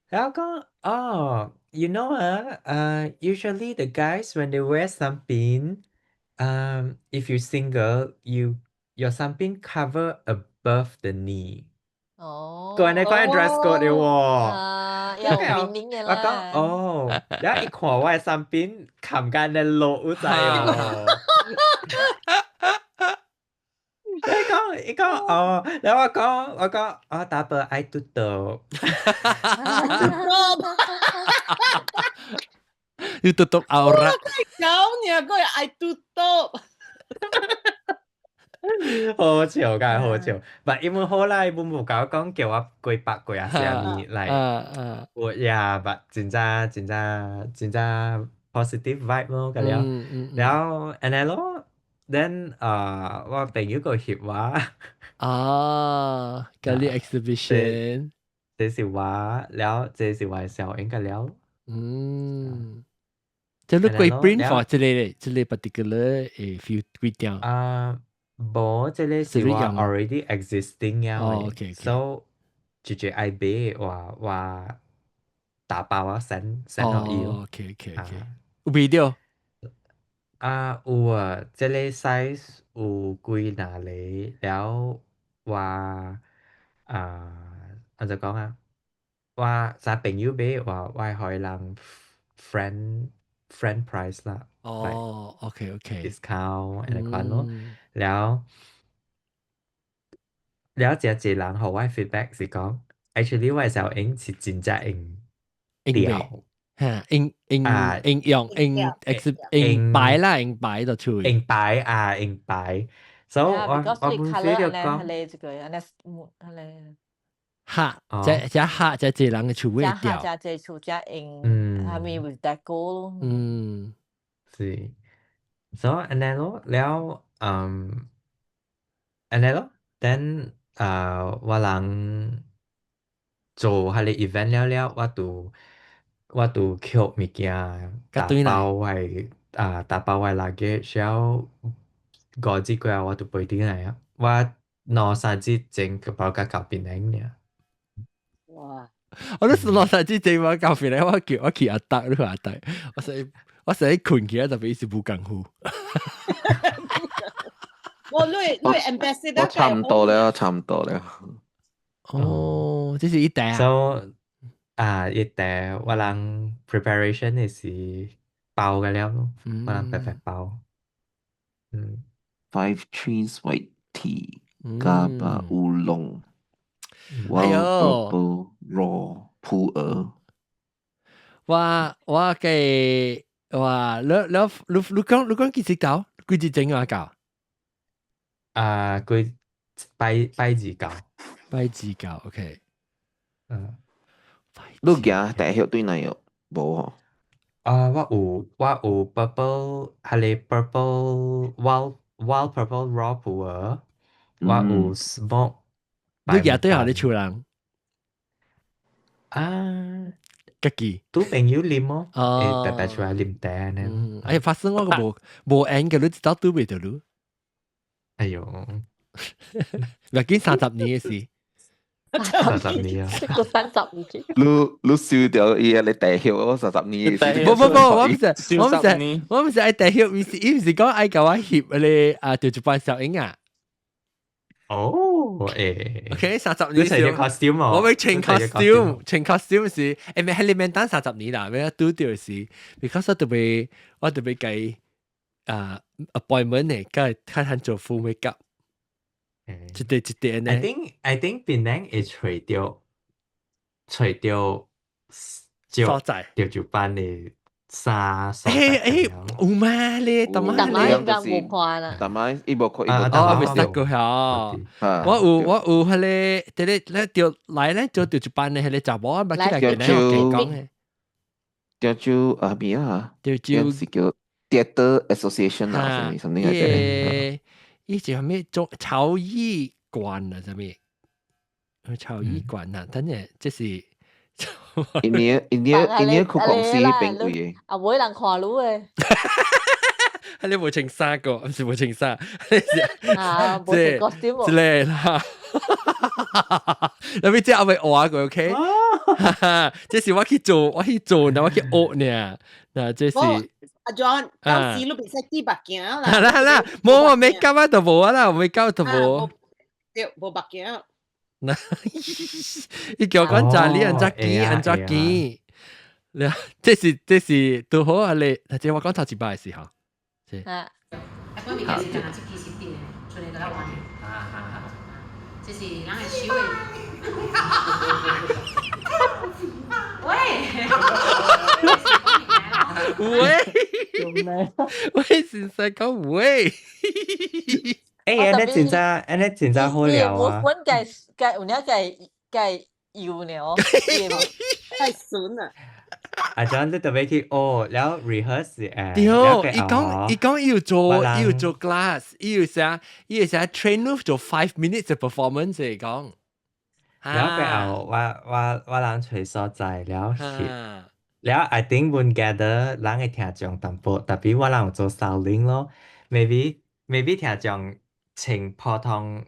然後講，哦，you know 啊，usually the guys when they wear sampin, if you're single, you your sampin cover above the knee。哦。個人講 dress code 的喎。啊，有 meaning 的我講哦，然後伊看我的 sampin 冚間咧落有知哦。伊講伊講哦，然後我講我講我打波愛 tutup。 Tutup。要 tutup aurat。搞你個愛 tutup。好笑，梗係好笑。唔，因為後來伊無共我講叫我過百過啊啥物來，我呀，but 真正真正真正 positive vibe 咯，個了。然後按呢咯，then 啊，我朋友個翕我。啊，嗰啲 exhibition。這是我，了這是我的小影個了。嗯。這你幾 print for 這個這個 particular 誒 few 幾張？啊，無，這個是我 already existing 了的，so 直接愛買我我打包啊 send send 予伊咯。 OK，有賣著？啊，有啊，這個 size 有幾若個，了我啊，按怎講啊？我啥朋友買，我我會予人 friend friend price 啦。哦，OK OK。 discount 按呢款咯，了了這一人予我 feedback 是講，actually 我的小影是真正用調，嚇，用用用用用 ex 用擺啦，用擺就出，用擺啊，用擺，所以我我本身就講，這個按呢，按呢。黑，這這黑這這人嘅厝會掉，這這厝這用，係咪 with that 咯？是，所以按呢咯，了，按呢咯，then 我人做彼個 event 了了，我就抾物件打包我啊，打包我 luggage 了，5日過後我就飛轉來啊，我2、3日前就包甲到檳城爾。哇！我都是2、3日前我到檳城，我叫我去阿達，你阿達，我使睏起來特別是無功夫。我你ambassador 我差唔多了，差唔多了。哦，這是一袋啊。 So 啊，一袋我人 preparation 的是包個了咯，我人白白包。 Five Trees White Tea GABA 烏龍，哎 Wild Purple Raw 普洱。我嘅哇，你你你你講你講幾時到？幾時整啊？到？啊，佢拜拜二到，拜二到，OK。你行第一對哪有？無吼？啊，我有 purple，係個 purple wild purple raw 普洱，我有 smoke。你行對下你厝人？啊，家己拄朋友啉哦，會白白出來啉茶呢。哎呀，發生我個無無緣嘅，你知道拄袂著你？哎喲，唔緊30年嘅事，30年啊，個30年。你燒掉伊個你地葉，我三十年嘅事。不不不，我唔是愛地葉，伊毋是講愛共我翕咧啊，就一班小影啊。哦，誒，OK，三十年你穿 costume 我欲穿 costume，穿 costume 是，咪喺裏面等三十年啦，咩拄著是，because 我特別計啊 appointment 呢，佮看看做 full makeup，一塊一塊呢。 I think 檳城會揣著所在，著就班的衫。誒誒，有嗎咧？大媽大媽應該無看啦。大媽伊無看，伊無哦，未識過嚇。我有彼個，這個咧就來咧做著一班的彼個查某啊，捌起來跟咱講的。潮州啊邊啊？潮州是叫 Theatre Association 啊，啥物啥物來？伊是啥物做潮藝館啊？啥物？潮藝館啊？等下這是。因年因年因年去公司彼邊位的。啊，無人看你的。你無穿衫個，毋是無穿衫，啊，無穿 costume。這個啦，那邊這後尾畫過，OK？這是我去做，我去做，然後我去學呢。嗱，這是阿 John，到時你袂使戴目鏡啦。啦啦，無我沒感覺就無啊啦，沒感覺就無。對，無目鏡。嗱，伊叫我講咋你按怎見按怎見？這是拄好啊！你，這我講頭一擺的時候。啊。啊，本物件是人設計師頂的，剩的都較換的。這是人的手的。喂！喂！喂，先生講喂。欸，按呢真正，按呢真正好料啊！我計計有影計計油呢哦，太筍啊！阿 John 你特別去學，了 rehearse 誒。對，伊講伊有做 class，伊有寫 train 你做 5 minutes 的 performance 嚟講。了過後，我人揣所在了翕，了 I think 阮 gather 人會聽眾淡薄，特別我人有做 styling 咯，maybe 聽眾穿普通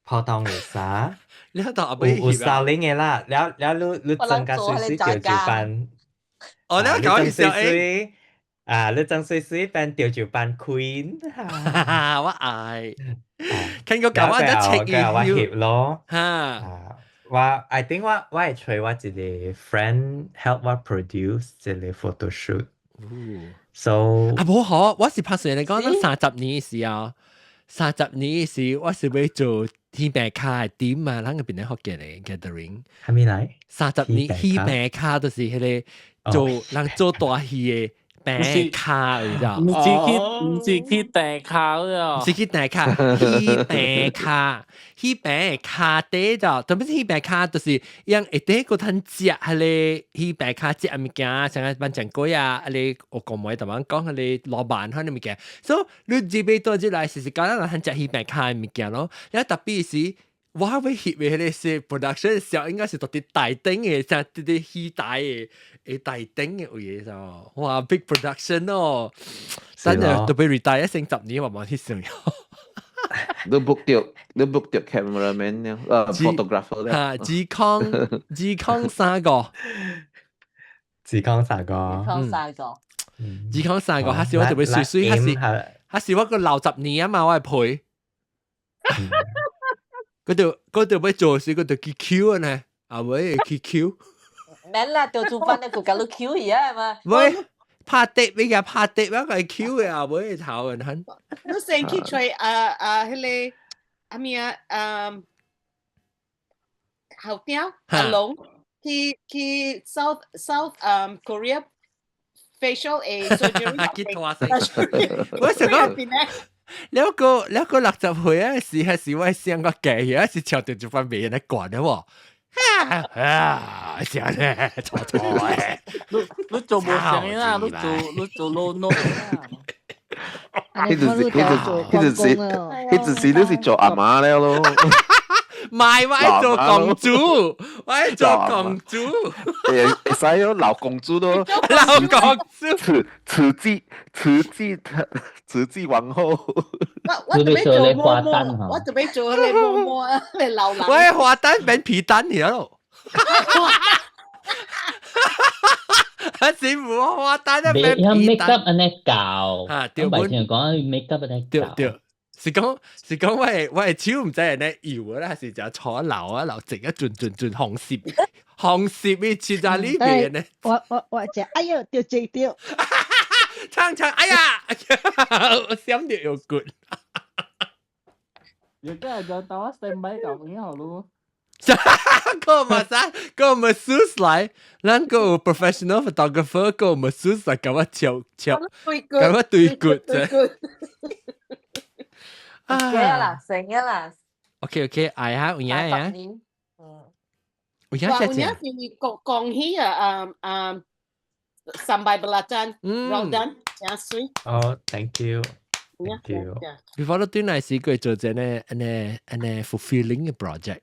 普通的衫，你喺度有 styling 的啦，了了你妝甲媠媠就就扮，哦，你搞笑媠啊！你妝媠媠扮就就扮 queen，我愛，看個搞我一赤我翕咯，哈。我 I think 我會揣我一個 friend help 我 produce 一個 photo shoot。So 啊，無好，我是拍算你講咱30年的時候， 30年時，我是欲做戲棚跤的點嘛，咱個邊咧福建的 gathering。係咪來？30年戲棚跤就是彼個做人做大戲的棚跤，你知道？毋是去地跤了。毋是去地跤，戲棚跤，戲棚跤底就，特別是戲棚跤，就是樣下底個通食，彼个戲棚跤食物件，像啊萬象粿啊，彼个我講袂逐擺講彼个老闆彼个物件，所以你入去倒入來，是是講咱通食戲棚跤的物件咯。了特別是我欲翕的彼个是 production 時應該是佇佇台頂的，像佇佇戲台的的台頂的位的，哇，big production 哦！等陣特別 retire 成10年，我冇去想。你 book 著，你 book 著 cameraman 了，photographer 了。嚇，二空二空三個，二空三個，二空三個，二空三個，還是我特別水水，還是我個60年啊嘛，我會陪。嗰度欲做時，嗰度去 queue 啊呢，啊喂，去 queue。免啦，就做翻你個搞到 queue 而家嘛。喂，拍碟你個拍碟，我個 queue 嘅啊，喂頭人很。你先去揣啊啊，彼个阿咩啊，嗯，後雕阿龍去 South Korea facial 誒 surgery。去拖死。我想講。了個60歲啊，時還是我想個計，還是唱到這方面來管的喎。啊，想咧，錯錯誒。你做無啥啦，你做老農啦。彼陣時，彼陣時，彼陣時你是做阿媽了咯。唔係，我愛做公主，我愛做公主。會會使咯，老公主咯。老公主。慈濟王后。我準備做嬤嬤，我準備做你嬤嬤啊，你老人。我係花旦變皮蛋去咯。啊，師傅，花旦啊變皮蛋。make up 按呢教，啊，對，唔係聽講 make up 按呢教。對對。是講我的手毋知按呢搖啦，還是就坐流啊流，直一轉轉轉紅色紅色的切在裏邊呢。我食，哎喲，著這著。唱唱，哎呀，我閃著又骨。如果係就等我 stand by 就已經好咯。個嘛啥？個 masseuse 來，咱個有 professional photographer，個 masseuse 來共我照照，共我對骨啫。啊啦，成啊啦。 OK OK，愛下有影啊。嗯。有影只有影是講講起啊，啊啊，sambal belacan，well done，真媠。哦，thank you，thank you。 Before 你對來時，佢做這呢呢呢 fulfilling 嘅 project。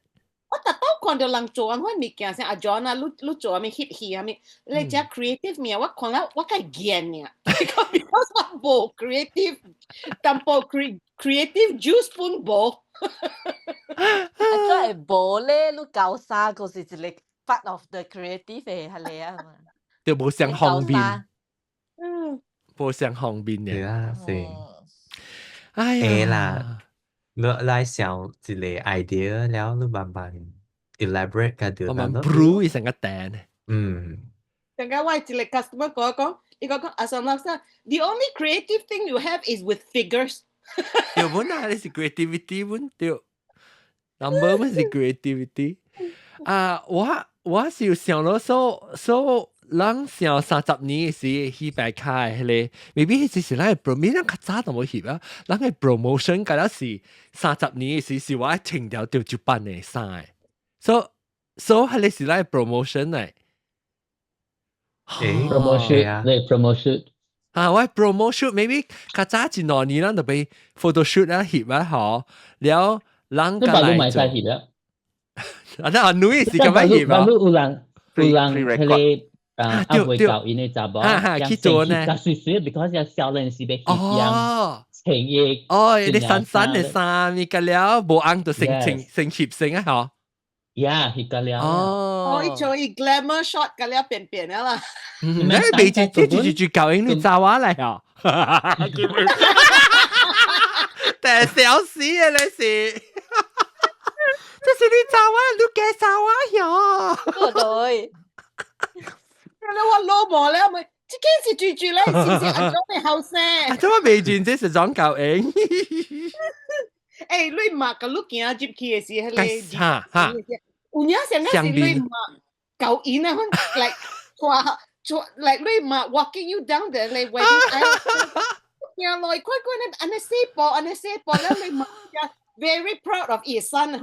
我特到看到人做按款物件，像阿 John 啊，你做啥物翕戲啥物，你只 creative 物，我看了我較厭爾，because 我無 creative，淡薄 creative juice 本無。啊，這會無咧，你交衫個是一個 part of the creative 的彼个啊嘛。對，無相方便。無相方便嘅。對啊，是。哎呀。會啦，你來想一個 idea 了，你慢慢 elaborate 個就慢慢 brew 成個蛋。陣間我一個 customer 講講，伊講講阿三老師，the only creative thing you have is with figures。對本啊，你是 creativity 本對，number 本是 creativity。啊，我是有想咯，so 人想30年時戲棚跤的彼个，maybe 彼時是咱的 promotion，咱較早都無翕啊。咱的 promotion 敢若是三十年時是我穿著著這版的衫的，so 彼个是咱的 promotion 來。誒 promotion，你 promotion 啊，我 promotion maybe 較早一兩年咱就欲 photo shoot 啊翕啊嗬，了人你把你買晒翕了。啊，那阿女是咁樣翕啊？有人有人彼个。啊，啊，會教𪜶的查某，去做呢？較媠媠，because 要少年時欲翕樣穿伊哦，你衫衫的衫，你個了無紅就成成成翕成啊，嗬。呀，翕個了。哦，哦，伊做伊 glamour shot 個了變變了啦。嗯，你未住住住住教𪜶你查我來哦。但笑死啊！你是，這是你查我，你介紹我喲。對。你我老無了咪，這件是住住咧，是唔是阿莊嘅後生？啊，做乜未轉這是裝舊影？欸，你媽個你行入去嘅時，彼個哈哈，有影上個是你媽舊影啊，like 哇，like 你媽 walking you down the like wedding aisle，行來快快咧，按呢細步，按呢細步咧，你媽 very proud of 伊 son，你你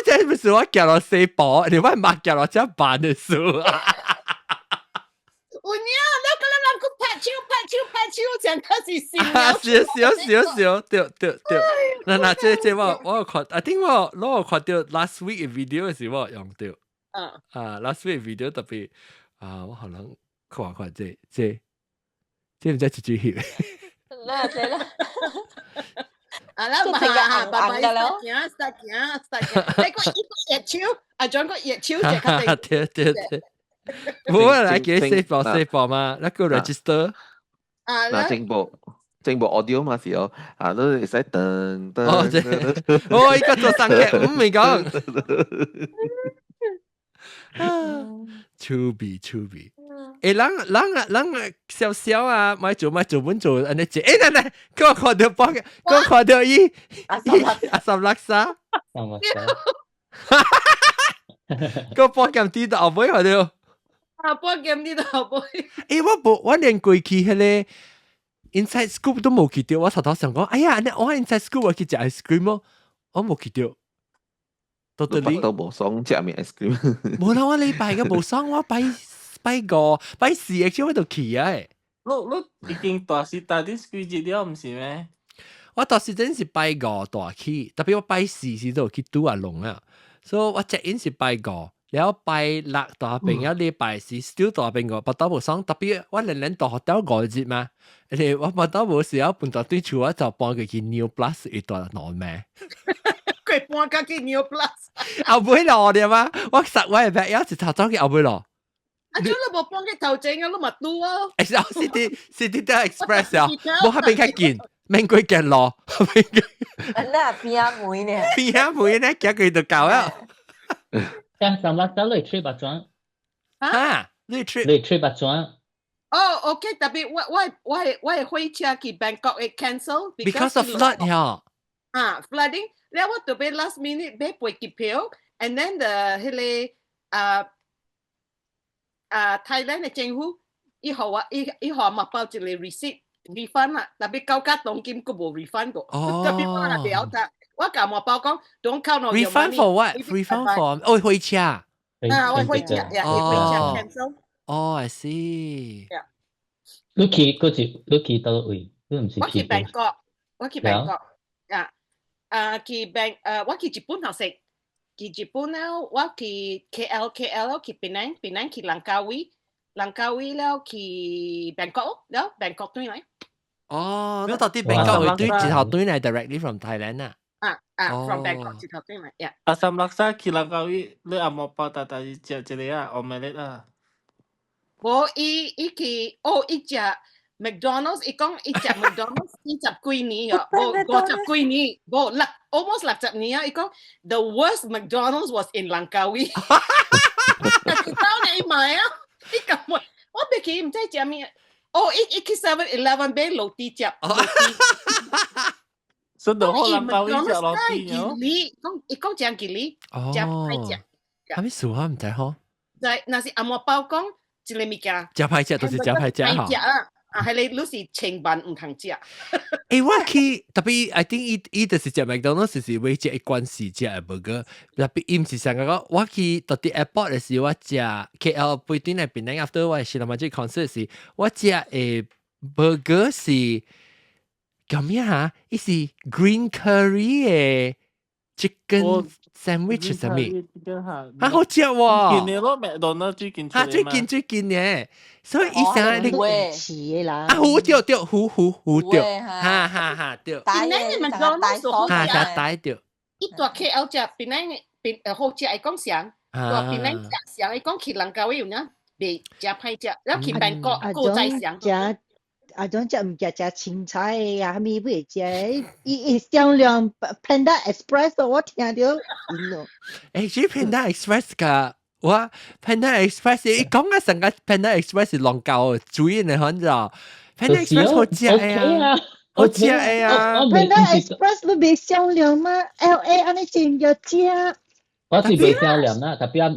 這不是我行落細步，你我媽行落這慢的數啊！有影，你個人去拍手拍手拍手，這樣是新啊，是是是是，對對對。嗱嗱，這這我有看，I think 我有看到 last week 嘅 video 時我用到。啊，last week video 特別啊，我可能看看這這這毋知一句翕。嗱，這啦。啊啦，嘛哈，爸爸行，行行行，你個一個熱手，阿張個熱手就較對對對。冇啊，來給細部細部嘛，那個 register。啊，嗱，正部正部 audio 嘛時候，啊，都會使噔噔。哦，這，哦，依個做生嘅，唔明講。趣味趣味。欸，人人啊人啊，笑笑啊，買做買做本做，按呢這，欸，來來，給我看到幫，給我看到伊，阿三拉沙，個波劍跌到後尾看到。啊，波劍跌到後尾。欸，我無，我連過去彼個 Inside Scoop 都無去到，我頭頭想講，哎呀，你我 Inside Scoop 我去食 ice cream 咯，我無去到。到底你都無爽食咩 ice cream？無啦，我禮拜個無爽，我拜拜五、拜四個我就去啊。你你已經大時大啲幾日了，毋是咩？我當時真是拜五大去，特別我拜四時都有去拄阿龍啊，所以我 check in 是拜五，然後拜六大邊，然後禮拜四 still 大邊個，巴肚無爽，特別我連連到學校5日嘛，而且我巴肚無時候搬到對厝，我就搬過去 New Plus 一段路咩？佢搬過去 New Plus，後尾落對嗎？我實我係白，有一頭走去後尾落。啊，做你無搬去頭前啊，你嘛拄啊？欸，是 City City Express 啊，無較邊較近，免過行路。那邊仔門呢？邊仔門呢？行過就到啊。像上拉沙你 trip 白轉？啊，你 trip？你 trip 白轉？哦，OK，特別我我我我火車去 Bangkok 會 cancel because of flood 呀。啊，flooding，了我特別 last minute 買飛機票，and then the 彼個啊啊 Thailand 的政府，伊予我伊伊予我嘛包一個 receipt refund 啦，特別到今當今閣無 refund 過，特別我也袂曉得，我共嘛包講，don't count on your refund money。 for what？refund for 哦，火車。啊，我火車呀，火車 cancel。哦，I see。你去嗰時，你去佗位？你毋是我去去？ Bangkok，我去 Bangkok 啊。啊，去 Bang 誒，我去日本學識，去日本了，我去 KL，KL 去檳城，檳城去蘭卡威，蘭卡威了去 Bangkok，了 Bangkok 轉來。哦，你到底 Bangkok 會對一頭轉來 directly from Thailand 啊？啊啊，from Bangkok 一頭轉來，呀。阿三拉沙去蘭卡威，你阿莫包大大食一個啊，omelette 啊。無，伊伊去，哦，伊食 McDonald's，伊講伊食 McDonald's 40幾年哦，無50幾年，無六 almost 60年啊！伊講 the worst McDonald's was in Langkawi。家己兜呢伊買啊，伊講我我別去毋知食咩，哦，伊伊去 7-Eleven 買滷豬食。所以就好蘭卡威食滷豬哦。講伊講真吉利，食歹食。啥物事我毋知吼。就若是阿莫包講一個物件，食歹食就是食歹食吼。食啊！啊，係你你是千萬毋通食。欸，我去特別，I think 伊伊就是食麥當勞，是為食一關時食的 burger。特別伊毋是上個講，我去到佇 airport 的時，我食 KL 飛轉來檳城 after 我是那麼這 concert 時，我食的 burger 是叫咩哈？伊是 green curry 的 chicken sandwich 啥物？啊，好食喎！近的咯，麥當勞最近啊，最近最近嘅，所以伊啥你似的啦。啊，糊對對，糊糊糊對，哈哈哈對。檳城的麥當勞哈，哈大對。伊蹛 KL 食檳城檳好食會講啥？蹛檳城食啥？伊講去蘭卡威有影袂食歹食，了去曼谷閣再上。食啊種食物件食青菜呀，啥物不會食？伊伊銷量 Panda Express 我聽著。欸，這 Panda Express 噶我 Panda Express 伊講啊，成個 Panda Express 是浪夠水嘅，反正 Panda Express 好食啊，好食啊。 Panda Express 你袂銷量嗎？LA 按呢真藥食。我是袂銷量啦，特別啊，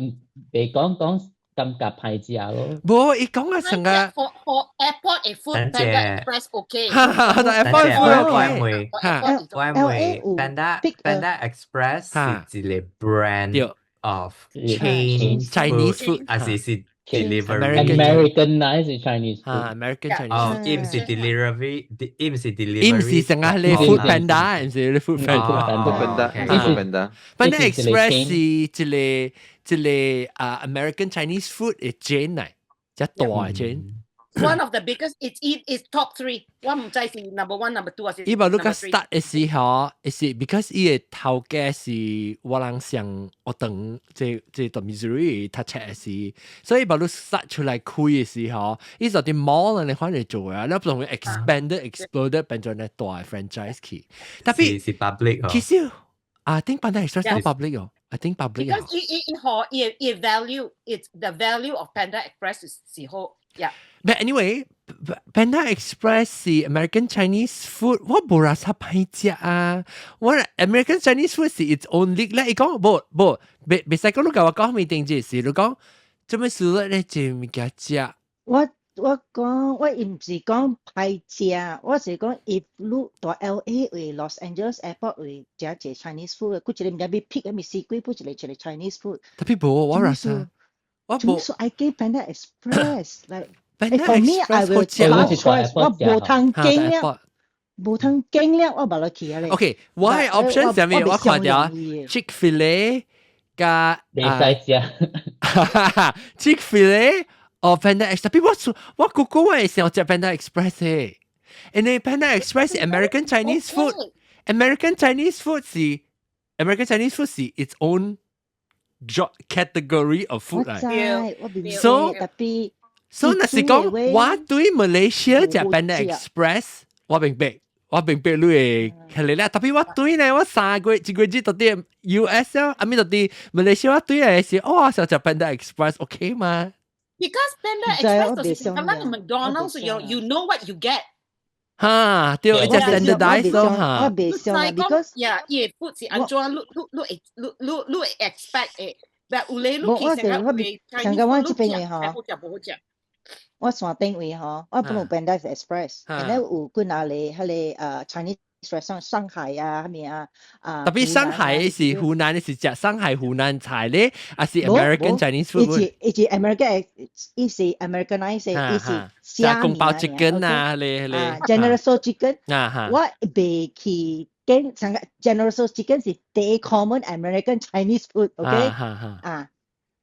袂講講感覺歹食咯。無，伊講啊成個 For airport 嘅 food Panda Express OK。哈哈，但 airport food OK。我會 Panda Express 是一個 brand of chain Chinese food，還是是 delivery Americanized Chinese food。American Chinese。哦，伊毋是 delivery，伊毋是 delivery，伊毋是成個咧 food panda，毋是咧 food panda。 food panda。 Panda Express 是一個一個啊 American Chinese food 嘅 chain 嚟，一大 chain。 One of the biggest, it's top three。我毋知是 number one, number two 還是。伊無你個 start 嘅時候，是 because 伊嘅頭家是我人上學堂，這這讀 Missouri 讀冊嘅時，所以無你 start 出來開嘅時候，伊就佇 mall 你反嚟做啊，你不同 expanded exploded 變做那大 franchise 去。 Tapi 是 public 其實 I think Panda Express not public 哦，I think public。 Because 伊伊伊好伊伊 value, it's the value of Panda Express 是好，yeah。 But anyway, Panda Express 是 American Chinese food，我無拉薩歹食啊！我 American Chinese food 是 its own league 咧。伊講無無，袂袂使講你共我講咩定字是，你講做咩事咧？這物件食。我我講我毋是講歹食，我是講 if 你佇 LA 位 Los Angeles airport 位食一個 Chinese food，佫一個毋知欲 pick 啥物水果，不一個一個 Chinese food。 Tapi 無我拉薩，我無。所以 I give Panda Express like。 Panda For me, I will Express choice，我無通揀了，無通揀了，我無落去啊咧。 OK，我嘅 option 上面我看著 Chick-fil-A 加袂使食。 Chick-fil-A 哦 Panda Express，我我估估我會想食 Panda Express 嘅，因為 Panda Express 是 American Chinese food，American Chinese food 是 American Chinese food 是 its own category of food 嚟。 So Tapi 所以若是講我對 Malaysia 食 Panda Express，我明白，我明白你會係啦。Tapi 我對呢，我3個月一個月到佇 US 啊，啊咪到佇 Malaysia 我對來是，哦，想食 Panda Express OK 嗎？Because Panda Express 就是咁樣 McDonald's，you know what you get。哈，對，一隻 standardize 咯嚇。我袂想啦，because yeah，伊個 food 是按怎你你你會你你你會 expect 的，但有咧你我去成我上個我這邊嘅嗬，好食無好食。我山頂位吼，我本有 Panda Express，然後有幾若個彼個Chinese restaurant 上海啊，啥物啊啊。 Tapi 上海是湖南，是食上海湖南菜咧，還是 American Chinese food？伊是伊是 American，伊是 Americanized，伊是蝦宮保 chicken 啊，咧咧。 General Tso chicken，啊哈。我袂去見上個 General Tso chicken 是第一 common American Chinese food，OK？啊。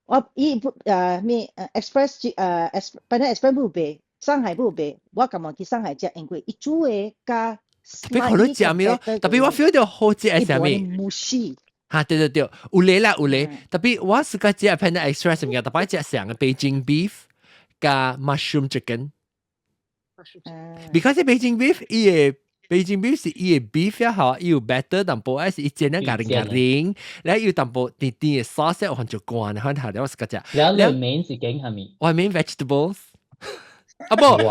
我伊不咩Express Panda Express 無賣，上海無賣，我感覺去上海食，因為伊煮的較 Tapi 可能食咩咯？Tapi 我 feel 到好食係啥物？木須。哈，對對對，有咧啦有咧。Tapi 我是個食 Panda Express 物件，特別食上個 Beijing beef 加 mushroom chicken。Because Beijing beef 伊個 Beijing beef 是伊個 beef 也好，伊有 batter 淡薄，還是伊煎得咖喱咖喱，然後有淡薄甜甜的 sauce 有番就乾，反正我是個食。然後你 main 是揀啥物？我 main vegetables。啊無無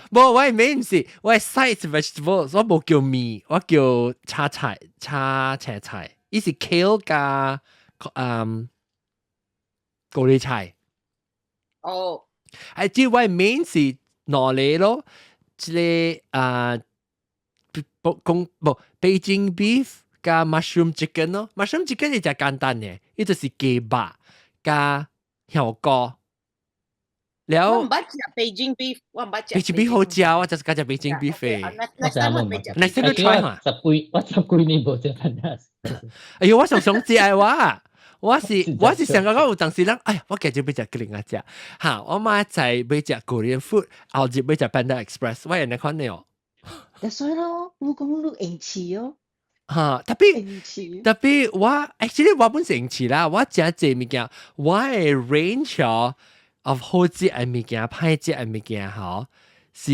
無，我 main 是我 side vegetables，我無叫麵，我叫炒菜炒青菜，伊是 kale 加高麗菜。哦。啊，即我 main 是兩個咯，這個啊。不講無 Beijing beef 加 mushroom chicken 咯，mushroom chicken 是真簡單嘅，伊就是雞肉加香菇。了我毋捌食 Beijing beef，我毋捌食。 Beijing beef 好食，我就是食 Beijing beef 嘅。我知冇你識得 try 嘛？十幾我十幾年無食 Panda。哎呦，我想想食嘅話，我是想講有當時人，哎呀，我今日欲食吉另仔食，哈，我媽在欲食 Korean food，後日欲食 Panda Express，我會呢款的哦。所以咯，我講你用試哦。哈，tapi tapi 我 actually 我本身用試啦，我食這物件，我的 range 哦，of 好食的物件、歹食的物件吼，是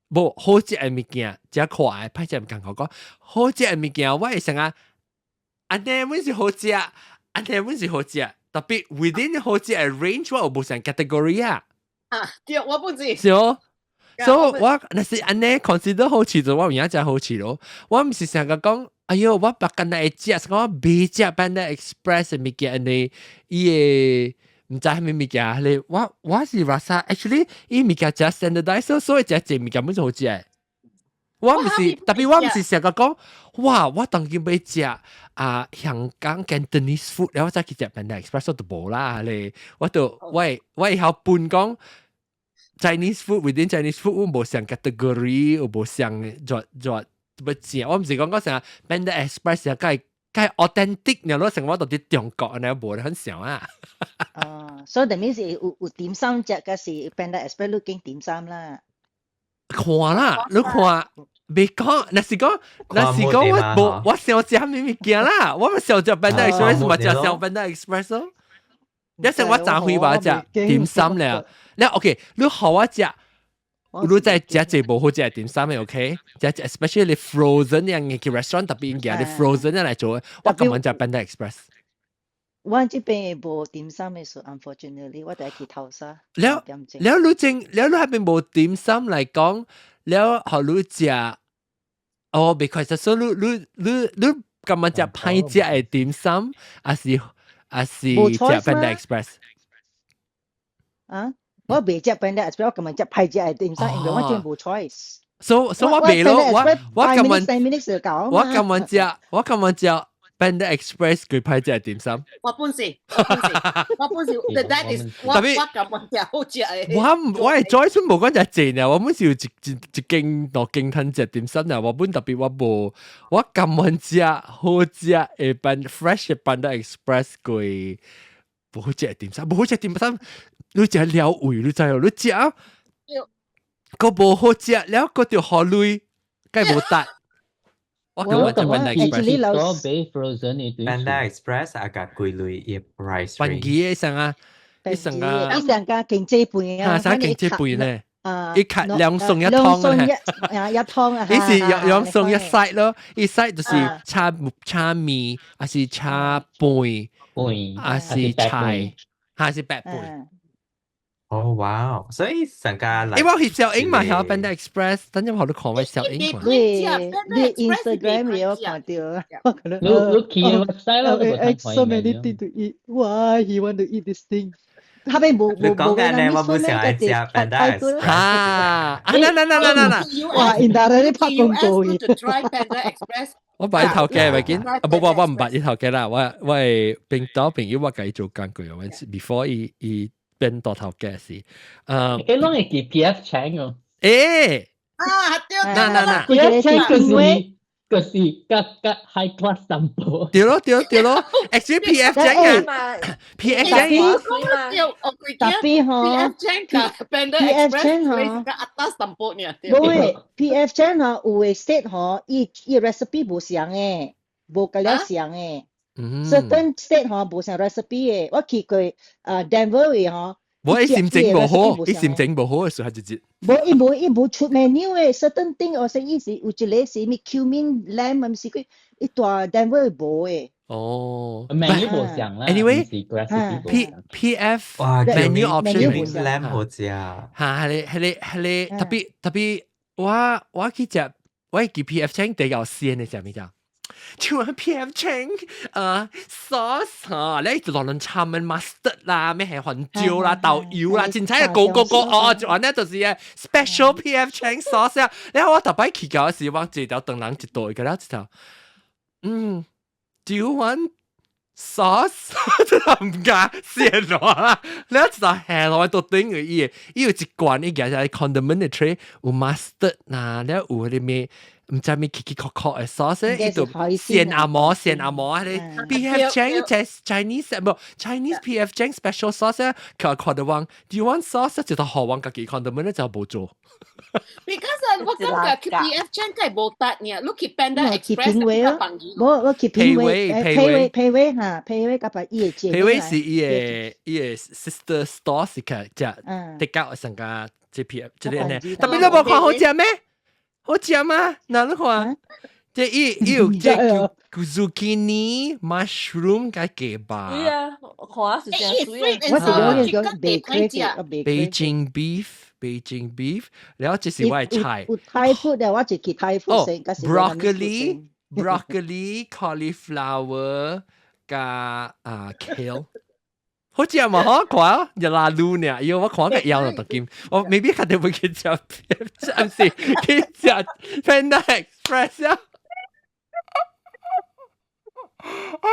無好食的物件，食快，歹食毋共講。好食的物件，我會想啊，按呢阮是好食，按呢阮是好食，特別 within 好食嘅 range 我有無相 category 啊。啊，對，我不知。是哦。所以我若是按呢 consider 好食就我有影真好食咯。我毋是成日講，哎喲，我別干焦會食，是講我袂食 Panda Express 嘅物件，呢伊個毋知啥物物件，咧我是 rasa actually 伊物件真 standardized，所以食這物件本就好食。我毋是，特別我毋是成日講，哇！我當今欲食啊香港 Cantonese food，了我才去食 Panda Express 都無啦咧。我就我會曉分講 Chinese food within Chinese food，我無相 category，我無相做做欲食。我毋是講講成 Panda Express 啊，較較 authentic，然後成我到佇中國按呢無很像啊。哦，所以等於是有點心食嘅是 Panda Express 你經點心啦。看啦，你看。袂講，若是講我無我想食啥物物件啦，我咪想食 Panda Express，嘛食想 Panda Express 咯。一成我昨昏話食點心了，你 OK，你予我食，你再食這無好食的點心的 OK，食 especially frozen 樣嘅去 restaurant 特別應該你 frozen 樣來做，我根本食 Panda Express。我這邊無點心的時候，unfortunately 我得去淘沙。了了，你正了你彼邊無點心來講，了予你食。哦，袂快，就說你感覺食歹食的點心，抑是食 Panda Express？啊，我袂食 Panda Express，我感覺食歹食的點心，因為我真無 choice。所以我袂咯，我感覺 10 minutes 就夠。我感覺食 Panda Express 佢歹食的點心。我本是，我本是，我本是，that is 我特別我感覺食好食的。我係 choice 無講食濟呢，我本是有一間兩間通食點心呢，我本特別我無，我甘願食好食的 Panda fresh 的 Panda Express 過無好食的點心，無好食點心，你食了胃，你知哦，你食，閣無好食了，閣著予鐳，該無值。我感覺食 Panda Express。多買 frozen 的對。 Panda Express 啊，較幾鐳伊 price 便宜的上啊，伊上啊，伊上加經濟飯啊，啥經濟飯呢？啊，一卡兩餸一湯咧，啊一湯啊，伊是兩餸一 side 咯，一 side 就是炒炒麵，還是炒飯，飯，還是菜，還是白飯。哦，哇！所以上家因為我翕小影嘛，曉 Panda Express，等陣我都看我小影。你你 Instagram 有看到？我可能你你去 website 咯， So many things to eat. Why he want to eat this thing？他邊無你講緊咧，我本想愛食 Panda Express。啊！啊！嗱嗱嗱嗱嗱嗱！哇！因達咧拍廣告。我捌伊頭家咪見，啊無無我毋捌伊頭家啦，我係冰島朋友我共伊做工過，我 before 伊變大頭家時，嗯，伊攏會記 PF Chang 哦。欸，啊對，嗱嗱嗱，PF Chang 就是較較 high class 淡薄。對咯對對咯，actually PF Chang 啊，PF Chang 特別嗬，PF Chang 甲 Panda Express 較 atas 淡薄爾。無誒，PF Chang 嗬有的 state 嗬，伊 recipe 無相的，無共了相的。certain state 嗬無相 recipe 的，我去過啊 Denver 位嗬。無伊心情無好，伊心情無好的時候就節。無伊無伊無出 menu 的，certain thing 我說伊是有一個是咩 cumin lamb，毋是佢伊蹛 Denver 無的。哦，menu 無相啦。 Anyway，P F 哇 menu option cumin lamb 好食。嚇，係咧係咧係咧，特別特別，我去食，我去 P F Chang 比較鮮的食物件。像 P.F. Chang sauce 嚇，你就落輪參的 mustard 啦，咩係番椒啦、豆油啦，凊彩個個個哦，就按呢就是 special P.F. Chang sauce 啊。然後我逐擺去到時，我一條長人一袋，個了一條，嗯，Do you want sauce？這毋敢鮮落啦，你一條下落到頂個伊，伊有一罐伊舉來 condiment 的 tray，有 mustard 啦，了有彼個咩？毋知咩奇奇殼殼的 sauce，伊就鮮阿毛鮮阿毛，彼個 P.F. Chang Chinese 無 Chinese P.F. Chang special sauce，佢看到講，Do you want sauce？就予阮家己 condiment 就無做。 Because 我感覺 P.F. Chang 該無值爾，你去 Panda Express 比較便宜。無我去品味，配位配位哈，配位甲把伊的配位是伊的 sister store 是較食得較上加這 P.F. 這個呢，特別你無看好食咩？好食嗎？哪你看？這伊伊有這叫 zucchini、mushroom 佮雞肉。對啊，看是真媠啊。我是講講白 Beijing beef，Beijing beef，然後這是我的菜。有 Thai food 的，我就去 Thai food 先。 broccoli、broccoli、cauliflower 佮啊 kale。好食嘛？嗬，看一拉滷呢，喲，我看個腰就得我 maybe 較著會去食，毋是去食 Panda Express 啊。啊！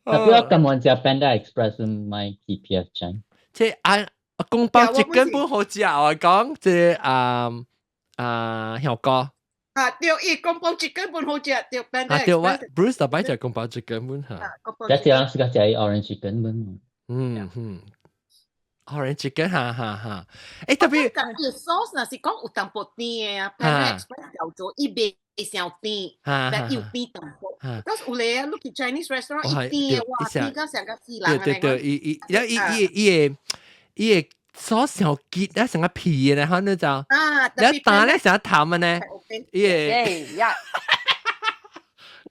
特別我甘願食 Panda Express 毋愛去 PF Chang。這啊，宮保雞丁本好食，我講這啊啊香膏。啊，對，伊宮保雞丁本好食，對 Panda 啊，對，我 Bruce 逐擺食宮保雞丁本嚇。這是人是較食 orange chicken 本。嗯嗯，orange chicken 哈哈哈。欸，特別。個 sauce 若是講有淡薄甜的啊，Panda Express 叫做伊袂傷甜，但有甜淡薄。但是有咧，你去 Chinese restaurant 伊甜的哇，甜到成個死人。對對對，伊伊伊伊伊個伊個 sauce 上結啊，成個皮的咧，可能就啊，你打咧成淡的呢，伊個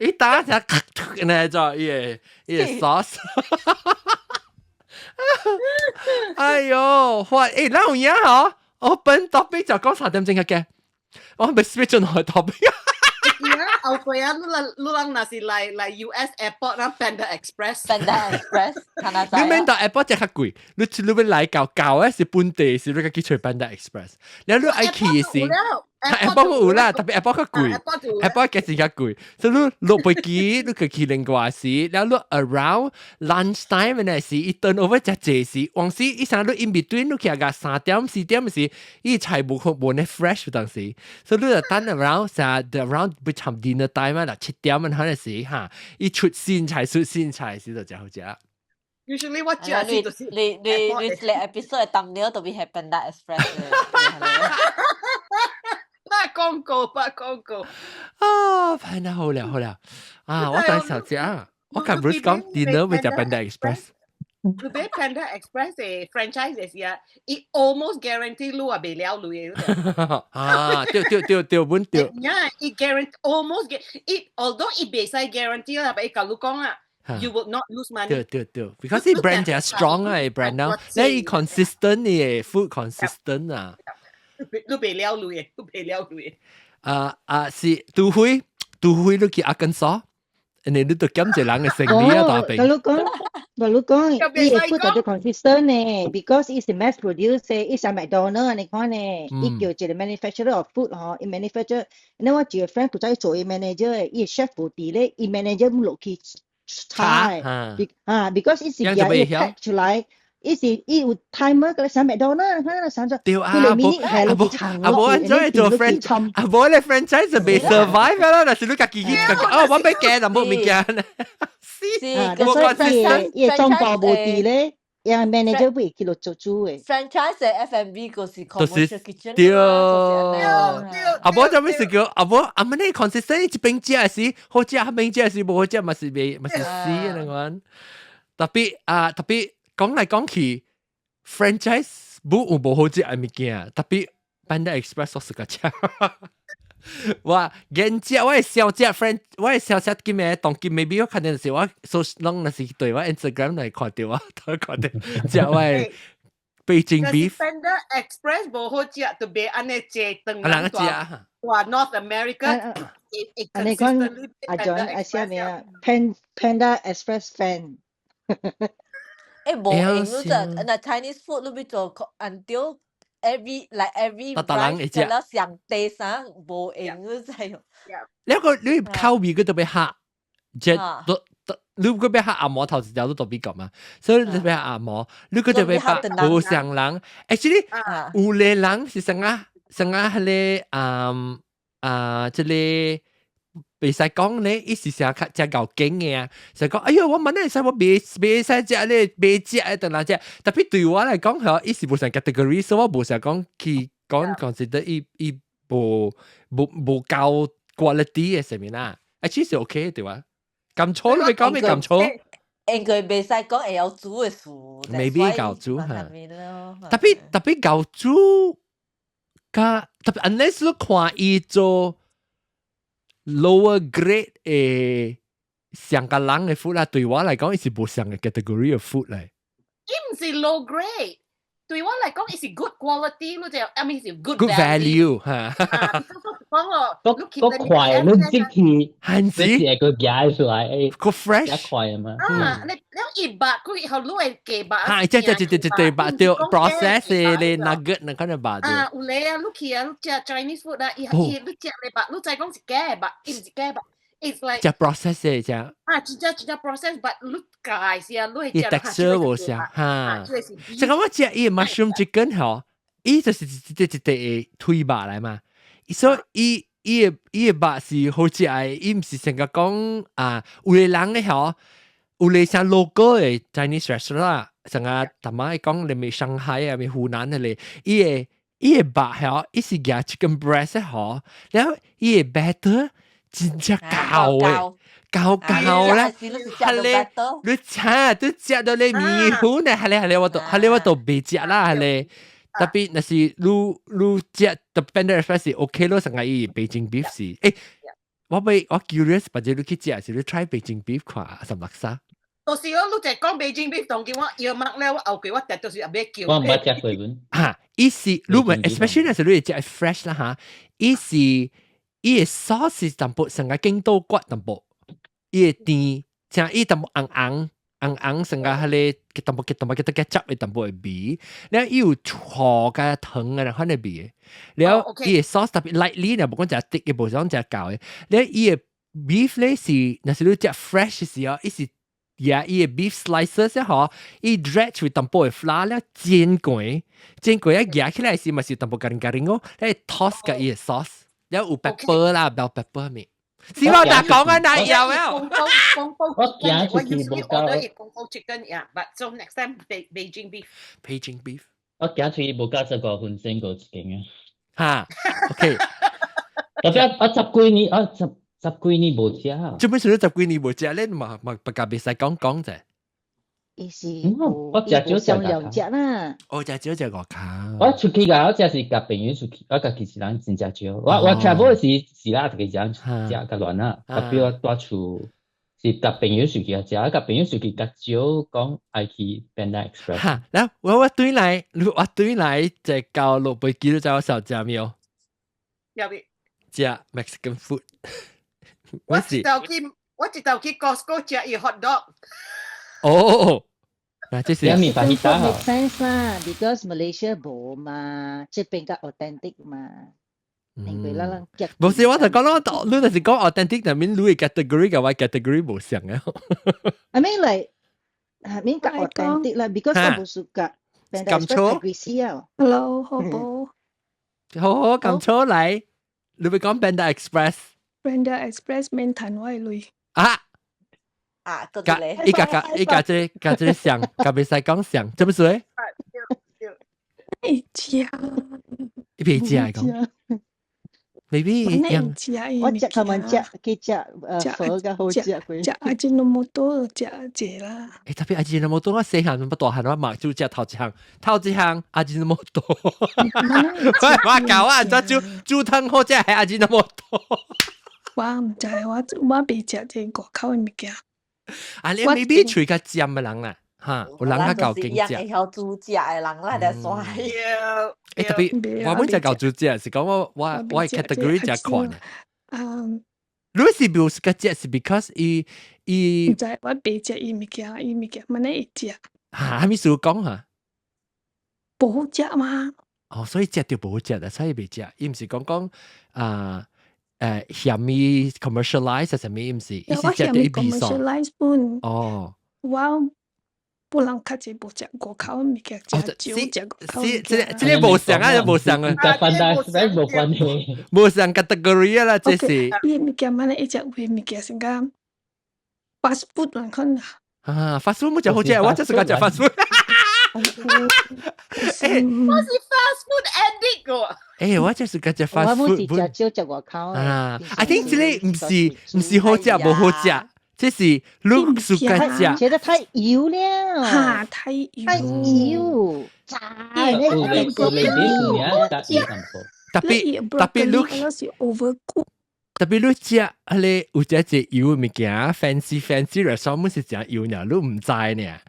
伊打成咔呢就伊個伊個 sauce。哎喲，哇！欸，咱有影嗬，open topic 就講3點鐘嘅，我咪 switch 轉去 topic。後過啊，你人你人若是來來 US airport 啦，Panda Express。 Panda Express，你免到 airport 食較貴，你你欲來到到的是本地是你家己揣 Panda Express，你你愛去的是。Airport 有啦，特別 airport 較貴，airport 價錢較貴，所以你落飛機，你可去另外時，然後你 around lunch time 那時，伊 turn over 食濟時，往時伊啥你 in between 你去個3點4點時，伊菜無無呢 fresh 當時，所以你就等 around 成 around 欲差 dinner time 啦，7點可能時哈，伊出新菜出新菜時就真好食。 Usually 我食是就是你你你你 episode thumbnail 都會係 Panda Express。拍廣告，拍廣告。啊，Panda 好了好了，啊，我等小姐，我甲 Bruce 講，dinner 欲食 Panda Express。你買 Panda Express 的 franchise 的時啊，伊 almost guarantee 你也袂了鐳的。啊，對對對對，阮對。呀，伊 guarantee almost 伊 although 伊袂使 guarantee 啦，但伊共你講啊。You will not lose money。對對對，because 伊 brand 真 strong 啊，伊 brand now，你伊 consistent 嘅 food consistent 啊。你袂了鐳的，你袂了鐳的。啊啊，是除非除非你去阿根索，你你都減一人嘅生意啊，大病。我講，我講，伊個 food 就 consistent 呢，because 伊是 mass produce，伊像麥當勞你看呢，伊叫一個 manufacturer of food 嗬，伊 manufacture，你我一個 friend 負責做伊 manager，伊 chef 無佇咧，伊 manager 落去查的，啊，because 伊是伊 pack 出來。伊是伊有 timer 個像麥當勞，看上咗。對啊，無啊無啊無按怎做 friend，啊無你 franchise 就未 survive 啦，若是你家己去，哦，我欲加淡薄物件。是，所以伊總部無佇咧，讓 manager 會去落做主的。 franchise 的 F&B 就是 commercial kitchen。對。啊無就咩是叫啊無啊麼你 consistent 一邊食是好食，一邊食是無好食嘛是袂嘛是死的那款。特別啊特別。講來講去，franchise 無有無好食的物件，特別 Panda Express 我是個食。我現食我會小食 friend，我會小食今日當今 maybe 我看到是我所攏若是對我 Instagram 來看到我都看到食我的 Beijing beef。 Panda Express 無好食，就袂按呢濟頓人食啊。哇，North America 啊，你講阿 John 阿啥名啊？Panda Express fan。欸，無用，你就那 Chinese food 你欲做 until every like every branch 了上第三無用，你知無？你個你口味佢特別合，即都你個欲合紅毛頭一條都特別講嘛，所以你欲合紅毛，你個特別合無相人，actually 有個人是啥啊？啥啊？彼個嗯啊，這個。袂使講咧，伊是成較誠𠢕堅的啊！就講，哎喲，我問你使我袂袂使食咧，袂食的，等下食。特別對我來講，嗬，伊是無相 category，所以我無想講去講 consider 伊伊無無無夠 quality 的啥物啦。啊，其實 OK 對吧？咁錯你咪講咩咁錯？應該袂使講會曉煮的事，maybe 𠢕煮嚇。特別特別𠢕煮，佮特別 unless 你看伊做。lower grade 嘅上個人嘅 food 啦，對我嚟講，伊是無相嘅 category of food 嚟。伊毋是 low grade，對我嚟講，伊是 good quality，你就 I mean 是 good good value 嚇。啊，講咯，個快你即去，還是你個夾出來，個 fresh 快啊嘛。啊，你一百佢後你會幾百？嚇，即即即即即對白對 process 嘅你 nugget 那可能白對。啊，有咧啊，你去啊，你食 Chinese food 啊，伊伊你食你白，你再講是假的白，伊毋是假的白。It's like 食 process 嘅食。啊，真正真正 process，but 你解是啊，你會伊 texture 無相嚇。這個我食伊 mushroom chicken 嗬，伊就是一隻一隻嘅腿肉來嘛，所以伊伊嘅伊嘅肉是好食嘅，伊毋是成個講啊，有個人嘅嗬，有個像 local 嘅 Chinese restaurant 啦，成個大媽講你咪上海啊，咪湖南嘅咧，伊嘅伊嘅肉嗬，伊是夾 chicken breast 嗬，然後伊嘅 batter 真正厚嘅。厚厚咧，係咧，你食都食到你麵粉咧，係咧係咧，我都係咧我都袂食啦，係咧。特別若是你食特別 Panda Express 是 OK 咯，成個伊 Beijing beef 是，欸，我欲我 curious，或者你去食是你 try Beijing beef 看十六沙。到時我你就講 Beijing beef 當叫我要麥咧，我後期我特就是也欲叫。我毋捌食過本。嚇，伊是你問，especially 若是你食 fresh 啦嚇，伊是伊的 sauce 是淡薄成個勁豆骨淡薄。伊會甜，像伊淡薄紅紅紅紅，成個彼個淡薄淡薄叫做 ketchup 的淡薄的味，了伊有醋佮糖的那款的味，了伊的 sauce 特別 lightly 呢，無講誠 thick 的，無講誠厚的，了伊的 beef 咧是，若是你食 fresh 時候，伊是也伊的 beef slices 嗬，伊 dredge with 淡薄的 flour 了煎過，煎過一夾起來時嘛是淡薄咖喱咖喱哦，咧 toss 佮伊的 sauce，了有 pepper 啦，bell pepper 咪。是我大講啊，哪有啊？我行出去無夠。 Kung Pao chicken, yeah. But so next time, Beijing beef. Beijing beef。我行出去無夠15分鐘就一間啊。哈，OK。特別我十幾年，我十幾年無食。做咩事都十幾年無食咧？嘛嘛，別家袂使講講者。伊是我食少食兩隻啦。我食少食外口。我出去㗎，我食是共朋友出去，我家己一人真正少。我 travel 時是啦，自己一人食較亂啦。特別我蹛厝是共朋友出去食，共朋友出去較少講愛去 Panda Express。哈，來我對來，我對來就到落飛機都知我少食沒有？有咩？食 Mexican food。我一頭去 Costco 食伊 hot dog。哦，嗱，這是 Mexican food make sense 啦，because Malaysia 無嘛，這邊較 authentic 嘛。因為咱人夾。無是，我就講咯，你就是講 authentic，但係你嘅 category 佮我 category 無相嘅。 I mean like，I mean 較 authentic 啦，because 我無 suka。咁粗。 Hello，好冇？好好咁粗嚟，你會講 Panda Express？ Panda Express 免趁我的鐳。啊！啊，甲伊共共伊共這共這相，共袂使講相，做乜事？會食。伊袂食講。maybe 我食他們食去食粉較好食過。食 Ajinomoto 食濟啦。欸，特別 Ajinomoto 我細漢不大漢我嘛就食頭一項，頭一項 Ajinomoto。我我教我怎煮煮湯好食係 Ajinomoto。我毋知，我袂食這外口的物件。啊，你 maybe 喙較尖的人啦，哈，有人較夠勁食。會曉煮食的人啦，就煞。欸，特別我本就夠煮食，是講我 category 食款的。嗯。你是無是個食是 because 伊伊。毋知，我袂食伊物件，伊物件，萬會食。哈，啥物事講哈？無好食嘛？哦，所以食就無好食啦，所以袂食。伊毋是講講啊。誒嫌伊 commercialize 啥物，伊毋是，伊是食到伊味素。 commercialize 本。哦。我不人較濟無食外口的物件，食少食外口物件。這個這個無相啊，無相啊。佮 Panda Express 無關係。無相 category 啦，這是。伊物件萬一食有的物件先講 fast food 人可能。啊，fast food 冇食好食，我就是講食 fast food。我是 fast food addict 個。欸，我就是講食 fast food。我是食少食外口。啊，I think 這個毋是好食無好食，這是你自家食。覺得太油了。哈，太油。太油，炸。有有有特別特別特別你是 overcook。特別你食彼個有食隻油物件，fancy fancy restaurant 是誠油呢，你毋知呢。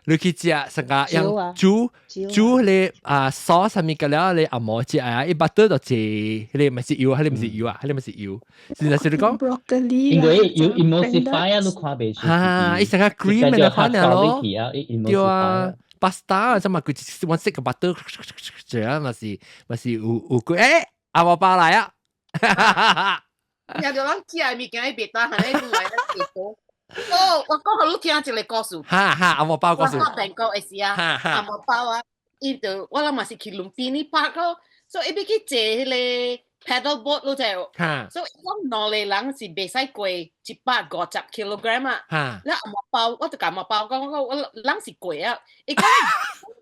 你去食成個用煮煮彼個啊 sauce 啥物個了，你紅毛食啊，伊 butter 就濟，彼個毋是油，彼個毋是油啊，彼個毋是油。是若是你講，broccoli 因為有 emulsify 啊，你看袂出。哈，伊成個 cream 的款咯。對啊，pasta 啊，這麼佢一色個 butter，這樣嘛是嘛是有有貴，欸，紅毛包來啊！聽著人食的物件，伊袂當按呢來咧多。哦，我講予你聽一個故事。哈哈，紅毛包故事。我辦過的時啊，紅毛包啊，伊就我諗嘛是去 Lumpini Park 咯，所以伊欲去坐彼個 paddle boat 你知無？所以伊講兩個人是袂使過150 kilogram 啊。了紅毛包，我就共紅毛包講，我人是過啊。伊講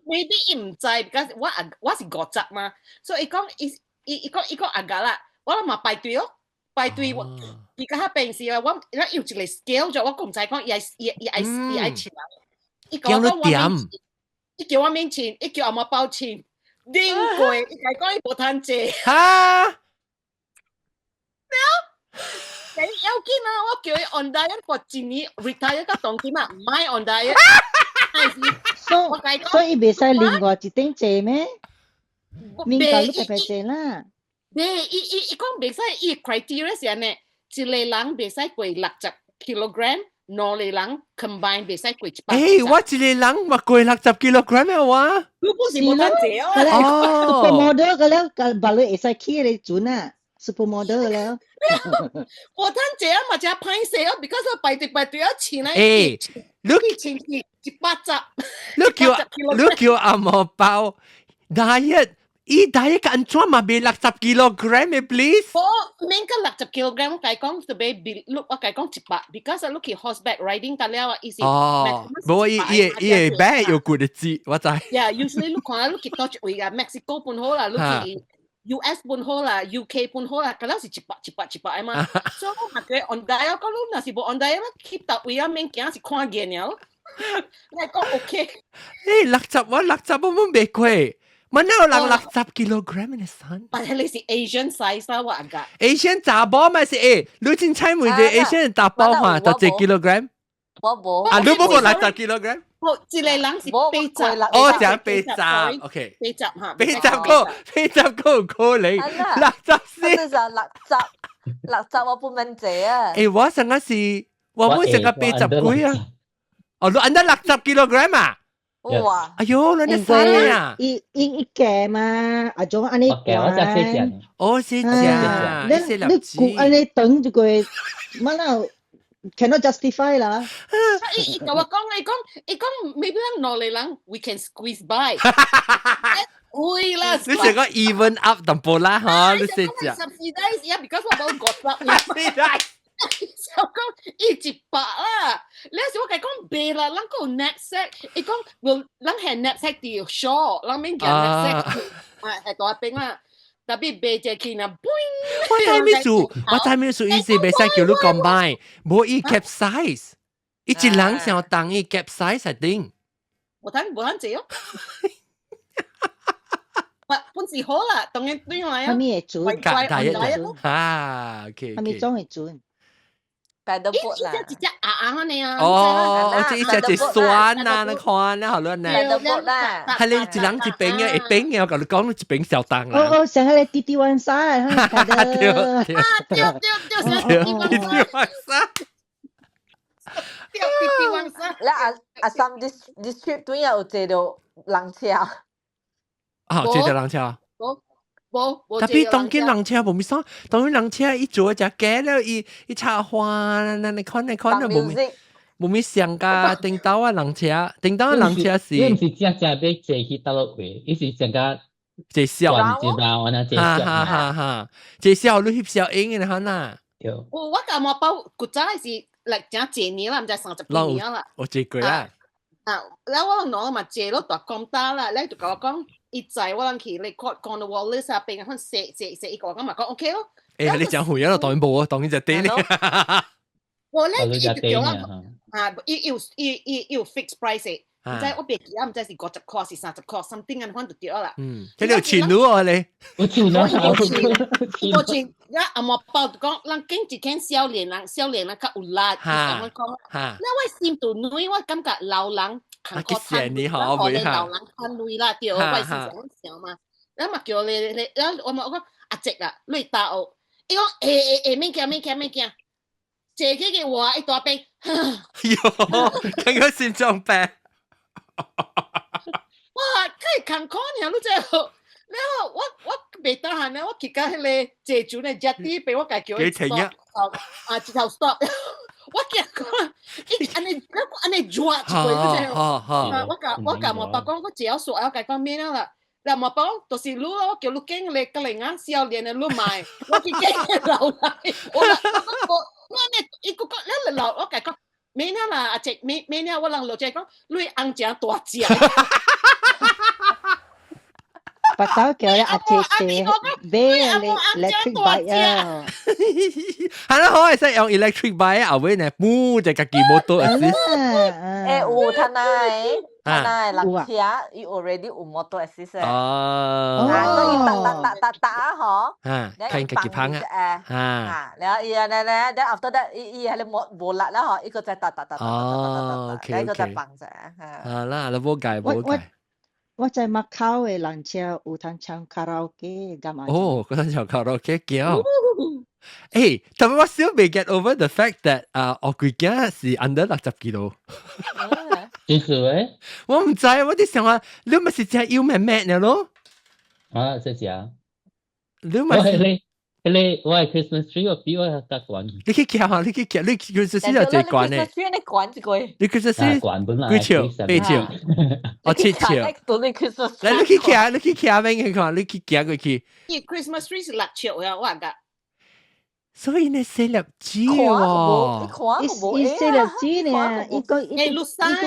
maybe 伊毋知，because 我我是五十嘛，所以伊講伊伊伊講伊講阿格啦，我諗嘛排隊哦。排隊我而家較平時啊，我咱有一個 scale 咗，我閣毋知講伊愛伊伊愛伊愛稱。伊講講我免，伊叫我免稱，伊叫紅毛包稱，啉過，伊共講伊無通坐。哈？了，要緊啊！我叫伊 on diet for 一年，retire 到當今啊，毋愛 on diet。所所以袂使另外一頂坐咩？免教你白白坐啦。袂，伊伊伊講袂使，伊 criteria 是按呢，一個人袂使過60 kilogram，兩個人 combine 袂使過100。欸，我一個人嘛過60 kilogram 啊我。你不是無通坐哦。 Supermodel 個了，個別你會使去個船啊，supermodel 了。無通坐啊，嘛誠歹勢哦，because 排隊排隊啊，穿來。欸，你穿去110。你叫紅毛包 diet。伊 diet 個按怎嘛袂60 kilogram 的，please。我免個60 kilogram，我共講就袂比，我共講100，because 你去 horseback riding 得了啊，伊是。哦，無伊伊伊會買有骨的字，我知。 Yeah，usually 你看你去佗一位啊，Mexico 本好啦，你去 US 本好啦，UK 本好啦，嗰了是一百一百一百的嘛。所以我嘛覺 on diet，講你若是無 on diet，去佗位啊免驚是看見了。你講 OK。欸，六十我六十我冇袂過。乜有人60 kilogram 的衫？但係你是 Asian size 啦，我阿哥。 Asian 查某咪是欸，你凊彩問者 Asian 查某嘛，就一 kilogram。我無。啊，你無過60 kilogram？無，一個人是80。哦，講80，OK。八十嚇。80個，80個有可能。64。這是六十，六十我不免坐啊。欸，我上個是，我本成個80幾啊。哦，你按得60 kilogram 啊？哇！哎喲，你你生啊！伊伊伊加嘛，阿種按呢管。我食細隻。哦，細隻。你你估按呢長就個，乜啦？cannot justify 啦。伊伊共我講，伊講伊講，maybe 咱兩個人 we can squeeze by。會啦。你成個 even up 淡薄啦，嗬？你細隻。 Subsidize 呀，because 我冇50。 Subsidize。就講伊100啦，你時我共講袂啦，咱閣有 knapsack，伊講無，咱係 knapsack 佇 shore，咱免行 knapsack，啊係大邊啦，特別買一去呢，我知咩事？我知咩事？意思袂使叫你 combine，無伊 capsize，伊一人想當伊 capsize 係頂。無通無通坐哦。本是好啦，當然對我啊。啥物會準？大一啊，OK。啥物種會準？ paddle boat 啦，一隻鴨鴨按呢啊！哦，這一隻一酸啊，你看啊，好亂呢。 paddle boat 啦，係你一人一邊嘅，一邊嘅，我共你講，一邊小檔啦。哦哦，像彼個滴滴灣沙，對對對對，滴滴灣沙。對滴滴灣沙。咧阿阿三，this this trip 對有坐著人車。啊，坐著人車。無無。特別當今人車無咪啥，當今人車伊做一隻假了，伊伊插花，那你看你看，無咪無咪上架頂頭啊人車，頂頭啊人車是。伊毋是正正欲坐去佗落位，伊是成個坐小，一繞按呢坐哈哈哈哈，坐小你翕小影的哈呐。對。我我共我包古早是來誠濟年啦，毋知30幾年啦。我坐過啦。啊，了我攏嘛坐落大公搭啦，咧就共我講。伊載我人去你 Cornwallis 啊，邊啊，踅踅踅，伊個我嘛講 OK 咯。欸，你講遠咯，當然無啊，當然就對咧。我咧伊就叫我啊，伊有伊伊伊有 fixed price 的，毋知我袂記啊，毋知是50箍是30箍，something 按款就對啦。嗯，這個有錢路啊你，有錢啊，有錢，有錢。了阿毛包就講，人揀一間少年人，少年人較有力，咁樣講。了我心度軟，我感覺老人較較趁，我予老人趁鐳啦，對，我是這樣想嘛。了嘛叫你你，了我嘛我講阿叔啊，你搭學，伊講會會會，免驚免驚免驚。坐起個話一大邊，喲，感覺心臟病。哇，太艱苦呢，你知？了我我袂得閒咧，我去到彼个坐船的 jetty 被我家叫伊停啊，啊，一頭 stop，我驚講，伊按呢按呢抓一過，你知？我共我爸講，我只要說，我共講免啦。了我爸講，就是你咯，我叫你揀個個人啊，少年的你買，我去揀個老來，我我我呢，伊閣講，了老我共講，免啦，阿叔，免免啦，我人落者講，你紅誠大隻。白頭叫你阿姐姐買 electric bike 啊！係啦，好係識用 electric bike 後尾呢，冇就家己摩托 assist。誒有，他那他那人車，伊 already 有摩托 assist。哦。啊，伊打打打打打嗬。啊，看家己捧啊。啊，然後伊啊咧咧，然後 after that 伊伊係咧無無力啦嗬，伊個再打打打打打打打打，然後再放者。啊啦，你無計無計。我在馬口的人車有通唱卡拉 OK，敢啊？哦，嗰陣唱卡拉 OK 叫。誒，但我still 未 get over the fact that 啊，我規囝是 under 60 kilo。真是誒？我毋知，我佇想話，你咪是食油麵麵了咯？啊，這食。你咪是。彼個我的 Christmas tree 我比我較懸。你去徛啊！你去徛，你 Christmas tree 就最懸的。 Christmas tree 你懸一個。你 Christmas tree 幾尺？8尺？哦，7尺。來，你去徛，你去徛邊去看，你去行過去。伊 Christmas tree 是6尺啊，我覺。所以呢，4粒子喎。伊伊4粒子呢？伊講伊伊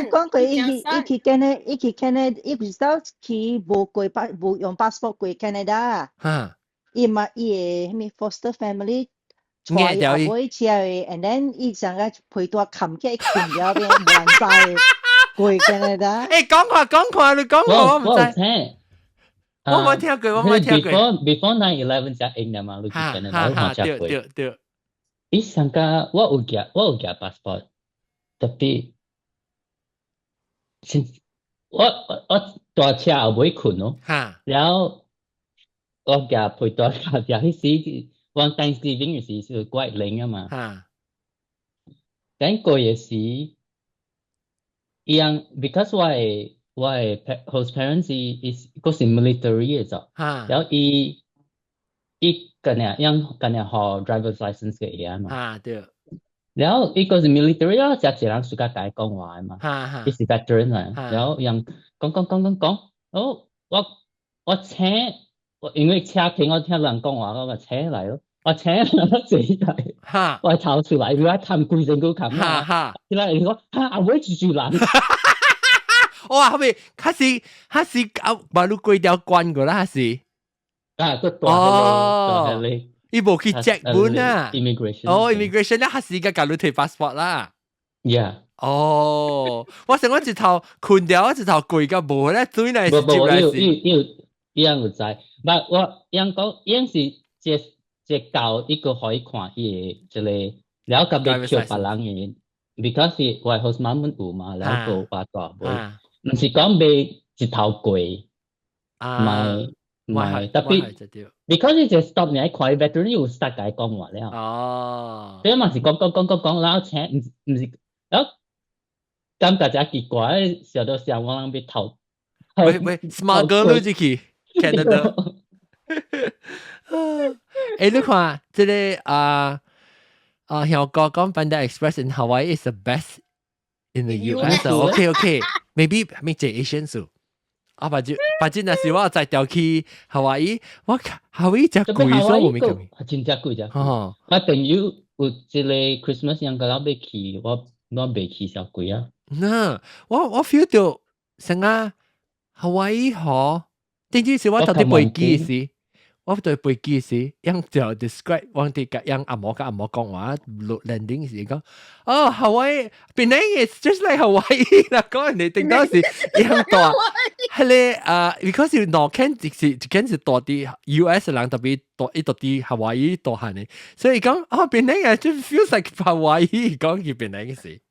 講過伊去伊去 Canada，伊去 Canada，伊不是走去無過巴無用 passport 過 Canada。哈。伊嘛伊的啥物 foster family 帶伊後尾車的，and then 伊上個皮帶冚起來困了邊無人知過 Canada。欸，講看講看，你講我毋知。我冇聽過，我冇聽過。 Before 9/11 才用的嘛，你去 Canada 我看過。對對。伊上個我有寄 passport，特別，我我我大車後尾困咯，然後。我寄皮帶夾掉，彼時我 Thanksgiving 時是怪冷啊嘛。等過嘅時，伊樣 because 我的 host parents 伊閣是 military 的咗，然後伊伊近日樣近日學 driver's license 嘅嘢嘛。啊對。然後伊閣是 military 咯，誠濟人 suka 共伊講話的嘛。伊是 veteran 嘛，然後樣講講講講講，哦，我我請。我因為車停，我聽人講話，我咪車來咯。我車我坐來，我頭出來，我冚規身軀冚啊。起來伊講，哈阿尾住住人。哇，後尾較是較是啊，把你過條關過啦，還是？啊，個大哦，伊無去 check 本啊，immigration。哦，immigration 咧，還是個共你提 passport 啦。 Yeah。哦，我想我一頭困掉，我一頭攰到無咧，轉來是接來是。伊伊伊樣有知，但我樣講，樣是這這教一個可以看伊的這個，了甲欲叫別人的，because 是我 host mom 有嘛，了個我大妹，毋是講欲一頭過，毋毋特別，because 伊這 stop 你愛看 veteran 有 start 共伊講話了，所以嘛是講講講講講，然後請毋毋是，然後感覺真奇怪，想到想我人欲偷，喂喂，smuggle 你入去 Canada。欸，你看這個啊啊，香港講 Panda Express in Hawaii is the best in the US. OK OK，maybe 咪這 Asian 數。啊，把這把這若是我再調去夏威夷，我夏威夷真貴，所以我沒去。真正貴，真貴。我朋友有一個 Christmas 應該欲去，我我袂去傷貴啊。那我我 feel 到成啊夏威夷河，點知是我頭啲飛機時，我對飛機時，樣就 describe 我哋甲樣阿嬤甲阿嬤講話，landing 時講，哦，Hawaii，Penang is just like Hawaii 啦，講人哋定當時樣大，係咧啊，because 要兩間就是一間是大啲 US 人特別大，一大啲 Hawaii 大漢嘅，所以講哦，Penang 啊，就 feels like Hawaii 講佢 Penang 時，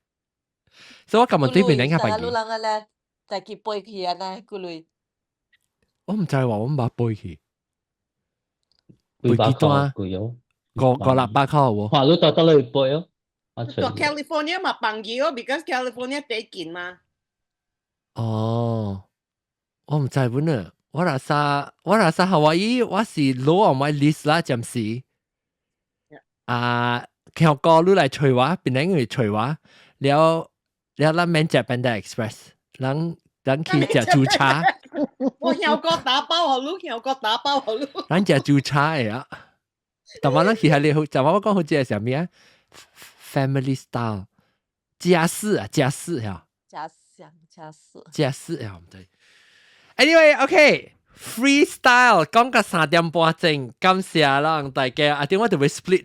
所以我今日對 Penang 較白。你人咧，在去飛去啊？呢，幾類？我唔知話，我唔捌飛去。幾幾多啊？貴哦，五五六百塊喎。哇！你到到你飛哦？到 California 嘛便宜哦，because California 最近嘛。哦，我唔知本啊，我若啥我若啥夏威夷，我是攞 on my list 啦，暫時。啊，強哥你來揣我，邊個嚟揣我？了了，咱免食 Panda Express，咱咱去食煮茶。我曉個打包好，你曉個打包好。咱食煮茶的啊。但我咱去係你好，就我講好食係啥物啊？Family style，家式啊，家式呀。家鄉家式。家式啊，唔對。Anyway，OK，freestyle 講到3點半鐘，感謝啦大家。啊，點我就會 split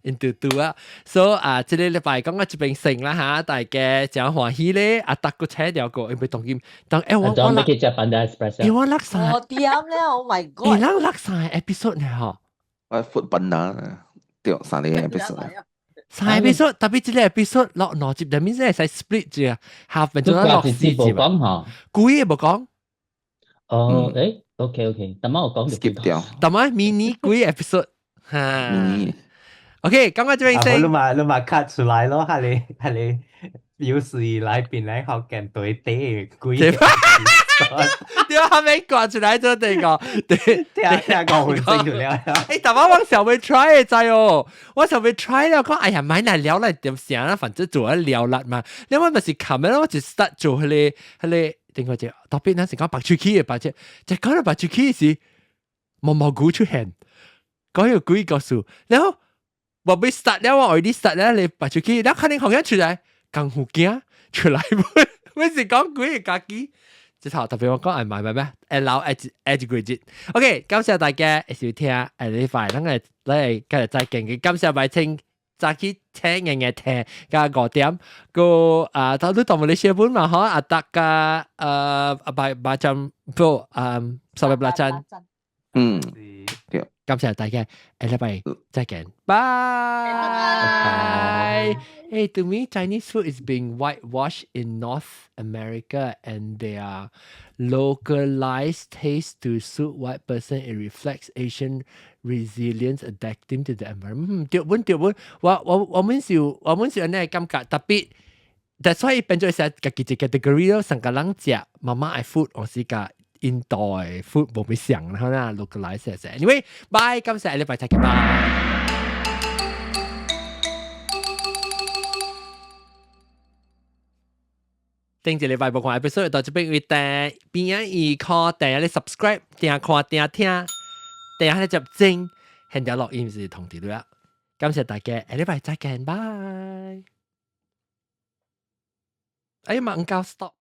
into two 啊。所以啊，這個禮拜講到這邊先啦嚇，大家真歡喜咧。啊，逐個請掉個，因為當今當欸我我我去食 Panda Express 欸我落三，我點咧？Oh my god！欸，咱落三個 episode 呢嗬。我 food panda 對三個 episode。三個 episode，特別這個 episode 落兩集，但面先會使 split 住啊，下邊就落四集。無講嗬，故意無講。哦，誒，OK OK，但我講就 skip 掉。但係 mini 幾 episode，哈。OK，感覺這邊先。你嘛你嘛 cut 出來咯，係你係你有史以來檳榔福建對底幾對，還沒掛出來做這個，對，聽聽講分鐘就了。欸，但我我想欲 try 知哦，我想欲 try 了，講哎呀，買來聊來點啥啦，反正做一聊啦嘛。你我咪是琴日我就 start 做彼個彼個，點講啫？特別那是講白出去的白只，就講到白出去時，毛毛菇出現，講有幾個數，然後我欲 start 了，我 already start 了，你白出去，然後肯定好像出來，功夫鏡出來，我是講幾個家己。這頭特別我講係買買咩？會留下一下一個節。OK，感謝大家收聽，下禮拜咱個咱個今日再見嘅，感謝白清早起聽硬硬聽，加5點，個啊，到你當馬來西亞本嘛，嗬，啊，大家白白針不啊，十八針，嗯，對，感謝大家，下禮拜再見，拜。Hey, to me, Chinese food is being whitewashed in North America and their localized taste to suit white person. It reflects Asian resilience adapting to the environment. 對本對本，我我我們是我們是按呢感覺，特別，that's why 變做成家己一 category 咯，上個人食媽媽的 food，或是共印度的 food 無咩像，可能 localized 嘅。Anyway，bye，感謝下禮拜再見，拜。頂一禮拜無看 episode 到這邊為訂邊啊伊看訂你 subscribe 訂看訂聽訂下你接精，現在錄音是通知你啊！感謝大家，下禮拜再見，拜。哎呀媽，唔夠 stop。